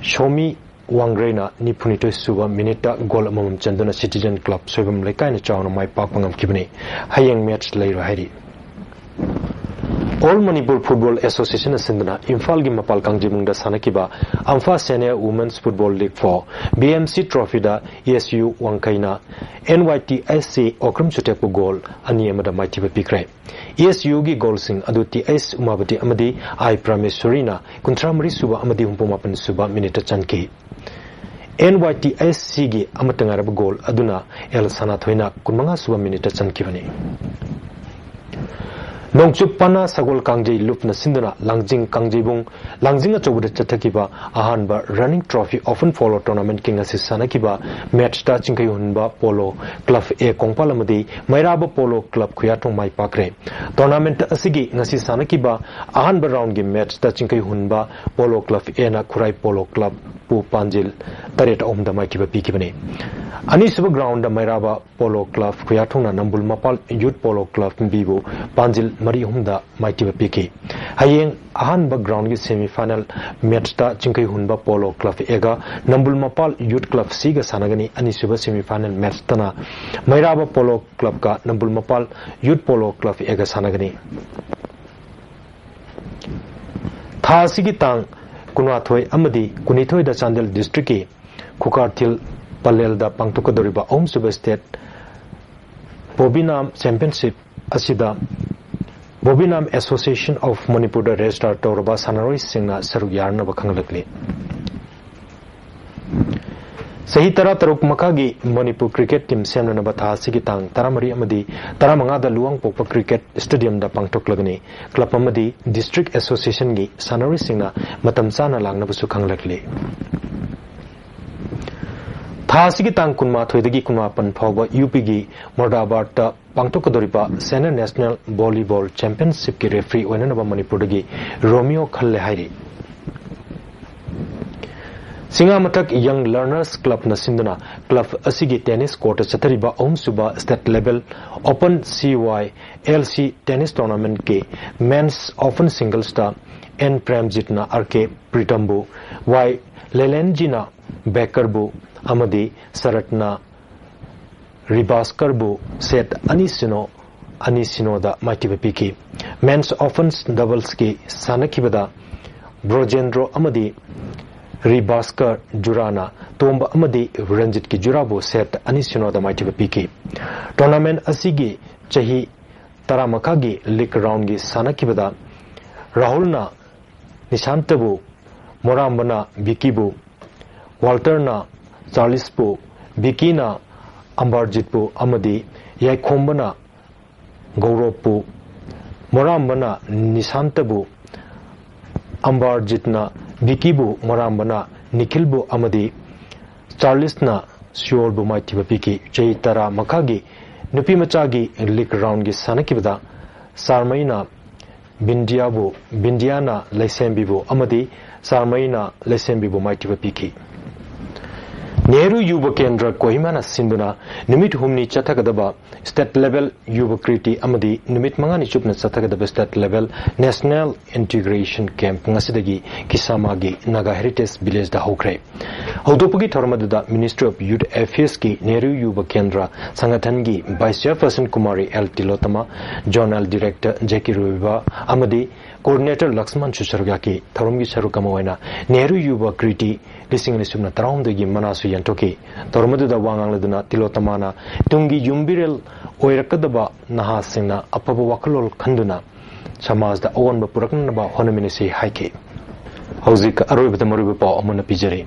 ꯁꯣꯃꯤ ꯋꯥꯡꯒ꯭ꯔꯩꯅ ꯅꯤꯐꯨꯅꯤꯊꯣꯏ ꯁꯨꯕ ꯃꯤꯅꯤꯠꯇ ꯒꯣꯜ ꯑꯃꯃꯝ ꯆꯟꯗꯨꯅ ꯁꯤꯇꯤꯖꯟ ꯀ꯭ꯂꯕ ꯁꯣꯏꯕꯝ ꯂꯩꯀꯥꯏꯅ ꯆꯥꯎꯅ ꯃꯥꯏ ꯄꯥꯛꯄ ꯉꯝꯈꯤꯕꯅꯤ꯫ ꯍꯌꯦꯡ ꯃꯦꯠꯆ ꯂꯩꯔꯣꯏ ꯍꯥꯏꯔꯤ꯫ ꯑꯣꯜ ꯃꯅꯤꯄꯨꯔ ꯐꯨꯠꯕꯣꯜ ꯑꯦꯁꯣꯁꯤꯌꯦꯁꯟꯅ ꯁꯤꯟꯗꯨꯅ ꯏꯝꯐꯥꯜꯒꯤ ꯃꯄꯥꯜ ꯀꯥꯡꯖꯩꯕꯨꯡꯗ ꯁꯥꯟꯅꯈꯤꯕ ꯑꯝꯐꯥ senior women's football league for B M ꯁꯤ ꯇ꯭ꯔꯣꯐꯤꯗ ꯑꯦꯁ ꯌꯨ ꯋꯥꯡꯈꯩꯅ N Y T S C Okram ꯁꯨꯇꯦꯞꯄꯨ goal ꯑꯅꯤ ꯑꯃꯗ ꯃꯥꯏꯊꯤꯕ ꯄꯤꯈ꯭ꯔꯦ꯫ ꯑꯦꯁ ꯌꯨꯒꯤ ꯒꯣꯜꯁꯤꯡ ꯑꯗꯨ ꯇꯤ ꯑꯦꯁ ꯎꯃꯥꯕꯇꯤ ꯑꯃꯗꯤ ꯑꯥꯏ ꯄ꯭ꯔꯃꯦꯁꯣꯔꯤꯅ ꯀꯨꯟꯊ꯭ꯔꯥ ꯃꯔꯤ ꯁꯨꯕ ꯑꯃꯗꯤ ꯍꯨꯝꯐꯨ ꯃꯥꯄꯟ ꯁꯨꯕ ꯃꯤꯅꯤꯠꯇ ꯆꯟꯈꯤ꯫ ꯑꯦꯟ ꯋꯥꯏ ꯇꯤ ꯑꯦꯁ ꯁꯤꯒꯤ ꯑꯃꯠꯇ ꯉꯥꯏꯔꯕ ꯒꯣꯜ ꯑꯗꯨꯅ ꯑꯦꯜ ꯁꯅꯥꯊꯣꯏꯅ ꯀꯨꯟꯃꯉꯥ ꯁꯨꯕ ꯃꯤꯅꯤꯠꯇ ꯆꯟꯈꯤꯕꯅꯤ꯫ ꯅꯣꯡꯆꯨꯞ ꯄꯅꯥ ꯁꯒꯣꯜ ꯀꯥꯡꯖꯩ ꯂꯨꯞꯅ ꯁꯤꯟꯗꯨꯅ ꯂꯥꯡꯖꯤꯡ ꯀꯥꯡꯖꯩꯕꯨꯡ ꯂꯥꯡꯖꯤꯡ ꯑꯆꯧꯕꯗ ꯆꯠꯊꯈꯤꯕ ꯑꯍꯥꯟꯕ ꯔꯟꯅꯤꯡ ꯇ꯭ꯔꯣꯐꯤ ꯑꯣꯄꯟ ꯄꯣꯂꯣ ꯇꯣꯔꯅꯥꯃꯦꯟꯠꯀꯤ ꯉꯁꯤ ꯁꯥꯟꯅꯈꯤꯕ ꯃꯦꯠꯆꯇ ꯆꯤꯡꯈꯩ ꯍꯨꯟꯕ ꯄꯣꯂꯣ ꯀ꯭ꯂꯕ ꯑꯦ ꯀꯣꯡꯄꯥꯜ ꯑꯃꯗꯤ ꯃꯩꯔꯥꯕ ꯄꯣꯂꯣ ꯀ꯭ꯂꯕ ꯈꯨꯌꯥꯊꯣꯡ ꯃꯥꯏ ꯄꯥꯛꯈ꯭ꯔꯦ꯫ ꯇꯣꯔꯅꯥꯃꯦꯟꯠ ꯑꯁꯤꯒꯤ ꯉꯁꯤ ꯁꯥꯟꯅꯈꯤꯕ ꯑꯍꯥꯟꯕ ꯔꯥꯎꯟꯒꯤ ꯃꯦꯠꯆꯇ ꯆꯤꯡꯈꯩ ꯍꯨꯟꯕ ꯄꯣꯂꯣ ꯀ꯭ꯂꯕ ꯑꯦꯅ ꯈꯨꯔꯥꯏ ꯄꯣꯂꯣ ꯀ꯭ꯂꯕꯄꯨ ꯄꯥꯟꯖꯤꯜ ꯇꯔꯦꯠ ꯑꯍꯨꯝꯗ ꯃꯥꯏꯊꯤꯕ ꯄꯤꯈꯤꯕꯅꯤ꯫ ꯑꯅꯤꯁꯨꯕ ꯒ꯭ꯔꯥꯎꯟꯗ ꯃꯩꯔꯥꯕ ꯄꯣꯂꯣ ꯀ꯭ꯂꯕ ꯈꯨꯌꯥꯊꯣꯡꯅ ꯅꯝꯕꯨꯜ ꯃꯄꯥꯜ ꯌꯨꯠ ꯄꯣꯂꯣ ꯀ꯭ꯂꯕ ꯕꯤꯕꯨ ꯄꯥꯟꯖꯤꯜ ꯃꯔꯤ ꯑꯍꯨꯝꯗ ꯃꯥꯏꯊꯤꯕ ꯄꯤꯈꯤ꯫ ꯍꯌꯦꯡ ꯑꯍꯥꯟꯕ ꯒ꯭ꯔꯥꯎꯟꯒꯤ ꯁꯦꯃꯤ ꯐꯥꯏꯅꯦꯜ ꯃꯦꯠꯆꯇ ꯆꯤꯡꯈꯩ ꯍꯨꯟꯕ ꯄꯣꯂꯣ ꯀ꯭ꯂꯕ ꯑꯦꯒ ꯅꯝꯕꯨꯜ ꯃꯄꯥꯜ ꯌꯨꯠ ꯀ꯭ꯂꯕ ꯁꯤꯒ ꯁꯥꯟꯅꯒꯅꯤ꯫ ꯑꯅꯤꯁꯨꯕ ꯁꯦꯃꯤ ꯐꯥꯏꯅꯦꯜ ꯃꯦꯠꯆꯇꯅ ꯃꯩꯔꯥꯕ ꯄꯣꯂꯣ ꯀ꯭ꯂꯕꯀ ꯅꯝꯕꯨꯜ ꯃꯄꯥꯜ ꯌꯨꯠ ꯄꯣꯂꯣ ꯀ꯭ꯂꯕ ꯑꯦꯒ ꯁꯥꯟꯅꯒꯅꯤ꯫ ꯊꯥ ꯑꯁꯤꯒꯤ ꯇꯥꯡ ꯀꯨꯟꯃꯥꯊꯣꯏ ꯑꯃꯗꯤ ꯀꯨꯟꯅꯤꯊꯣꯏꯗ ꯆꯥꯟꯗꯦꯜ ꯗꯤꯁꯇ꯭ꯔꯤꯛꯀꯤ ꯈꯨꯀꯥꯔꯊꯤꯜ ꯄꯂꯦꯜꯗ ꯄꯥꯡꯊꯣꯛꯀꯗꯧꯔꯤꯕ ꯑꯍꯨꯝꯁꯨꯕ ꯁ꯭ꯇꯦꯠ ꯕꯣꯕꯤꯅꯥꯝ ꯆꯦꯝꯄꯤꯌꯟꯁꯤꯞ ꯑꯁꯤꯗ ꯕꯣꯕꯤꯅꯥꯝ ꯑꯦꯁꯣꯁꯤꯌꯦꯁꯟ ꯑꯣꯐ ꯃꯅꯤꯄꯨꯔꯗ ꯔꯦꯖꯤꯁꯇꯥꯔ ꯇꯧꯔꯕ ꯁꯥꯟꯅꯔꯣꯏꯁꯤꯡꯅ ꯁꯔꯨꯛ ꯌꯥꯅꯅꯕ ꯈꯪꯂꯛꯂꯤ꯫ ꯆꯍꯤ ꯇꯔꯥꯇꯔꯨꯛ ꯃꯈꯥꯒꯤ ꯃꯅꯤꯄꯨꯔ ꯀ꯭ꯔꯤꯀꯦꯠ ꯇꯤꯝ ꯁꯦꯝꯅꯅꯕ ꯊꯥ ꯑꯁꯤꯒꯤ ꯇꯥꯡ ꯇꯔꯥꯃꯔꯤ ꯑꯃꯗꯤ ꯇꯔꯥꯃꯉꯥꯗ ꯂꯨꯋꯥꯡꯄꯣꯛꯄ ꯀ꯭ꯔꯤꯀꯦꯠ ꯁ꯭ꯇꯦꯗꯤꯌꯝꯗ ꯄꯥꯡꯊꯣꯛꯂꯒꯅꯤ꯫ ꯀ꯭ꯂꯕ ꯑꯃꯗꯤ ꯗꯤꯁꯇ꯭ꯔꯤꯛ ꯑꯦꯁꯣꯁꯤꯌꯦꯁꯟꯒꯤ ꯁꯥꯟꯅꯔꯣꯏꯁꯤꯡꯅ ꯃꯇꯝ ꯆꯥꯅ ꯂꯥꯛꯅꯕꯁꯨ ꯈꯪꯂꯛꯂꯤ꯫ ꯊꯥ ꯑꯁꯤꯒꯤ ꯇꯥꯡ ꯀꯨꯟꯃꯥꯊꯣꯏꯗꯒꯤ ꯀꯨꯟꯃꯥꯄꯟ ꯐꯥꯎꯕ ꯌꯨ ꯄꯤꯒꯤ ꯃꯣꯔꯗꯥꯕꯥꯗꯇ ꯄꯥꯡꯊꯣꯛꯀꯗꯧꯔꯤꯕ ꯁꯦꯅꯤꯌꯔ ꯅꯦꯁꯅꯦꯜ ꯚꯣꯂꯤꯕꯣꯜ ꯆꯦꯝꯄꯤꯌꯟꯁꯤꯞꯀꯤ ꯔꯦꯐ꯭ꯔꯤ ꯑꯣꯏꯅꯅꯕ ꯃꯅꯤꯄꯨꯔꯗꯒꯤ ꯔꯣꯃꯤꯌꯣ ꯈꯜꯂꯦ ꯍꯥꯏꯔꯤ꯫ ꯆꯤꯡꯉꯥꯃꯊꯛ ꯌꯪ ꯂꯔꯅꯔꯁ ꯀ꯭ꯂꯕꯅ ꯁꯤꯟꯗꯨꯅ ꯀ꯭ꯂꯕ ꯑꯁꯤꯒꯤ ꯇꯦꯅꯤꯁ ꯀꯣꯔꯠꯇ ꯆꯠꯊꯔꯤꯕ ꯑꯍꯨꯝꯁꯨꯕ state level open C Y L C tennis ꯇꯣꯔꯅꯥꯃꯦꯟꯠꯀꯤ ꯃꯦꯟꯁ ꯑꯣꯄꯟ ꯁꯤꯡꯒꯜꯁꯇ ꯑꯦꯟ ꯄ꯭ꯔꯦꯝꯖꯤꯠꯅ ꯑꯥꯔ ꯀꯦ ꯄ꯭ꯔꯤꯇꯝꯕꯨ, ꯋꯥꯏ ꯂꯦꯂꯦꯟꯖꯤꯅ ꯕꯦꯀꯔꯕꯨ ꯑꯃꯗꯤ ꯁꯔꯠꯅ ꯔꯤꯕꯥꯁꯀꯔꯕꯨ ꯁꯦꯠ ꯑꯅꯤ ꯁꯤꯅꯣ, ꯑꯅꯤ ꯁꯤꯅꯣꯗ ꯃꯥꯏꯊꯤꯕ ꯄꯤꯈꯤ꯫ ꯃꯦꯟꯁ ꯑꯣꯄꯟ ꯗꯕꯜꯁꯀꯤ ꯁꯥꯟꯅꯈꯤꯕꯗ ꯕ꯭ꯔꯣꯖꯦꯟꯗ꯭ꯔꯣ ꯑꯃꯗꯤ ꯔꯤꯕꯥꯁꯀꯔ ꯖꯨꯔꯥꯅ ꯇꯣꯝꯕ ꯑꯃꯗꯤ ꯔꯟꯖꯤꯠꯀꯤ ꯖꯨꯔꯥꯕꯨ ꯁꯦꯠ ꯑꯅꯤ ꯁꯤꯅꯣꯗ ꯃꯥꯏꯊꯤꯕ ꯄꯤꯈꯤ꯫ ꯇꯣꯔꯅꯥꯃꯦꯟ ꯑꯁꯤꯒꯤ ꯆꯍꯤ ꯇꯔꯥ ꯃꯈꯥꯒꯤ ꯂꯤꯒ ꯔꯥꯎꯟꯒꯤ ꯁꯥꯟꯅꯈꯤꯕꯗ ꯔꯥꯍꯨꯜꯅ ꯅꯤꯁꯥꯟꯇꯕꯨ, ꯃꯣꯔꯥꯝꯕꯅ ꯕꯤꯀꯤꯕꯨ, ꯋꯥꯜꯇꯔꯅ ꯆꯥꯔꯂꯤꯁꯄꯨ, ꯕꯤꯀꯤꯅ ꯑꯝꯕꯥꯔꯖꯤꯠꯄꯨ ꯑꯃꯗꯤ ꯌꯥꯏꯈꯣꯝꯕꯅ ꯒꯧꯔꯣꯞꯄꯨ, ꯃꯣꯔꯥꯝꯕꯅ ꯅꯤꯁꯥꯟꯇꯕꯨ, ꯑꯝꯕꯥꯔꯖꯤꯠꯅ ꯕꯤꯀꯤꯕꯨ, ꯃꯣꯔꯥꯝꯕꯅ ꯅꯤꯈꯤꯜꯕꯨ ꯑꯃꯗꯤ ꯆꯥꯔꯂꯤꯁꯅ ꯁꯤꯑꯣꯜꯕꯨ ꯃꯥꯏꯊꯤꯕ ꯄꯤꯈꯤ꯫ ꯆꯍꯤ ꯇꯔꯥ ꯃꯈꯥꯒꯤ ꯅꯨꯄꯤ ꯃꯆꯥꯒꯤ ꯂꯤꯒ ꯔꯥꯎꯟꯒꯤ ꯁꯥꯟꯅꯈꯤꯕꯗ ꯁꯥꯔꯃꯩꯅ ꯕꯤꯟꯗꯤꯌꯥꯕꯨ, ꯕꯤꯟꯗꯤꯌꯥꯅ ꯂꯩꯁꯦꯝꯕꯤꯕꯨ ꯑꯃꯗꯤ ꯁꯥꯔꯃꯩꯅ ꯂꯩꯁꯦꯝꯕꯤꯕꯨ ꯃꯥꯏꯊꯤꯕ ꯄꯤꯈꯤ꯫ ꯅꯦꯍꯔꯨ ꯌꯨꯕ ꯀꯦꯟꯗ꯭ꯔ ꯀꯣꯍꯤꯃꯥꯅ ꯁꯤꯟꯗꯨꯅ ꯅꯨꯃꯤꯠ ꯍꯨꯝꯅꯤ ꯆꯠꯊꯒꯗꯕ ꯁ꯭ꯇꯦꯠ ꯂꯦꯚꯦꯜ ꯌꯨꯕ ꯀ꯭ꯔꯤꯇꯤ ꯑꯃꯗꯤ ꯅꯨꯃꯤꯠ ꯃꯉꯥꯅꯤ ꯆꯨꯞꯅ ꯆꯠꯊꯒꯗꯕ state level national integration camp ꯉꯁꯤꯗꯒꯤ ꯀꯤꯁꯥꯃꯥꯒꯤ ꯅꯥꯒꯥ ꯍꯦꯔꯤꯇꯦꯖ ꯚꯤꯂꯦꯖꯇ ꯍꯧꯈ꯭ꯔꯦ꯫ ꯍꯧꯗꯣꯛꯄꯒꯤ ꯊꯧꯔꯝ ꯑꯗꯨꯗ ꯃꯤꯅꯤꯁꯇ꯭ꯔꯤ ꯑꯣꯐ ꯌꯨꯊ ꯑꯦꯐꯤꯌꯔꯁꯀꯤ ꯅꯦꯍꯔꯨ ꯌꯨꯕ ꯀꯦꯟꯗ꯭ꯔ ꯁꯪꯒꯊꯟꯒꯤ vice chairperson Kumari L Tilottama, zonal director J K Roy ꯑꯃꯗꯤ coordinator ꯂꯛꯁꯃꯟꯁꯨ ꯁꯔꯨꯛ ꯌꯥꯈꯤ꯫ ꯊꯧꯔꯝꯒꯤ ꯁꯔꯨꯛ ꯑꯃ ꯑꯣꯏꯅ ꯅꯦꯍꯔꯨ ꯌꯨꯕ ꯀ꯭ꯔꯤꯇꯤ ꯂꯤꯁꯤꯡ ꯑꯅꯤ ꯁꯨꯞꯅ ꯇꯔꯥꯍꯨꯝꯗꯣꯏꯒꯤ ꯃꯅꯥꯁꯨ ꯌꯦꯟꯊꯣꯛꯈꯤ꯫ ꯊꯧꯔꯝ ꯑꯗꯨꯗ ꯋꯥ ꯉꯥꯡꯂꯗꯨꯅ ꯇꯤꯂꯣꯇꯃꯥꯅ ꯇꯨꯡꯒꯤ ꯌꯨꯝꯕꯤꯔꯦꯜ ꯑꯣꯏꯔꯛꯀꯗꯕ ꯅꯍꯥꯁꯤꯡꯅ ꯑꯐꯕ ꯋꯥꯈꯜꯂꯣꯟ ꯈꯟꯗꯨꯅ ꯁꯃꯥꯖꯗ ꯑꯑꯣꯟꯕ ꯄꯨꯔꯛꯅꯅꯕ ꯍꯣꯠꯅꯃꯤꯟꯅꯁꯤ ꯍꯥꯏꯈꯤ꯫ ꯍꯧꯖꯤꯛ ꯑꯔꯣꯏꯕꯗ ꯃꯔꯨꯑꯣꯏꯕ ꯄꯥꯎ ꯑꯃꯨꯟꯅ ꯄꯤꯖꯔꯤ꯫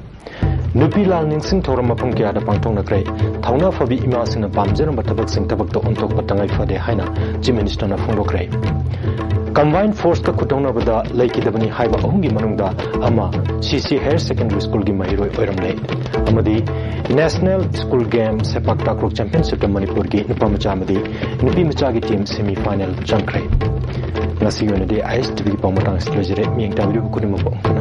ꯅꯨꯄꯤ ꯂꯥꯜ ꯅꯤꯡꯁꯤꯡ ꯊꯧꯔꯝ ꯃꯐꯝ ꯀꯌꯥꯗ ꯄꯥꯡꯊꯣꯛꯅꯈ꯭ꯔꯦ꯫ ꯊꯧꯅꯥ ꯐꯕꯤ ꯏꯃꯥꯁꯤꯡꯅ ꯄꯥꯝꯖꯔꯝꯕ ꯊꯕꯛꯁꯤꯡ ꯊꯕꯛꯇ ꯑꯣꯟꯊꯣꯛꯄ ꯇꯉꯥꯏ ꯐꯗꯦ ꯍꯥꯏꯅ Chief Ministerꯅ ꯐꯣꯡꯗꯣꯛꯈ꯭ꯔꯦ꯫ Combined Forceꯇ ꯈꯨꯗꯣꯡꯅꯕꯗ ꯂꯩꯈꯤꯗꯕꯅꯤ ꯍꯥꯏꯕ ꯑꯍꯨꯝꯒꯤ ꯃꯅꯨꯡꯗ ꯑꯃ C C Higher Secondary Schoolꯒꯤ ꯃꯍꯩꯔꯣꯏ ꯑꯣꯏꯔꯝꯂꯦ꯫ ꯑꯃꯗꯤ National School Game ꯁꯦꯄꯥꯛ ꯇꯥꯀ꯭ꯔꯨ Championshipꯇ ꯃꯅꯤꯄꯨꯔꯒꯤ ꯅꯨꯄꯥ ꯃꯆꯥ ꯑꯃꯗꯤ ꯅꯨꯄꯤ ꯃꯆꯥꯒꯤ team semi final ꯆꯪꯈ꯭ꯔꯦ꯫ ꯉꯁꯤꯒꯤ ꯑꯣꯏꯅꯗꯤ ISTVꯒꯤ ꯄꯥꯎ ꯃꯇꯥꯡ ꯑꯁꯤꯗ ꯂꯣꯏꯖꯔꯦ꯫ ꯃꯤꯠꯌꯦꯡ ꯇꯥꯕꯤꯔꯤꯕ ꯈꯨꯗꯤꯡꯃꯛꯄꯨ ꯑꯃꯨꯛ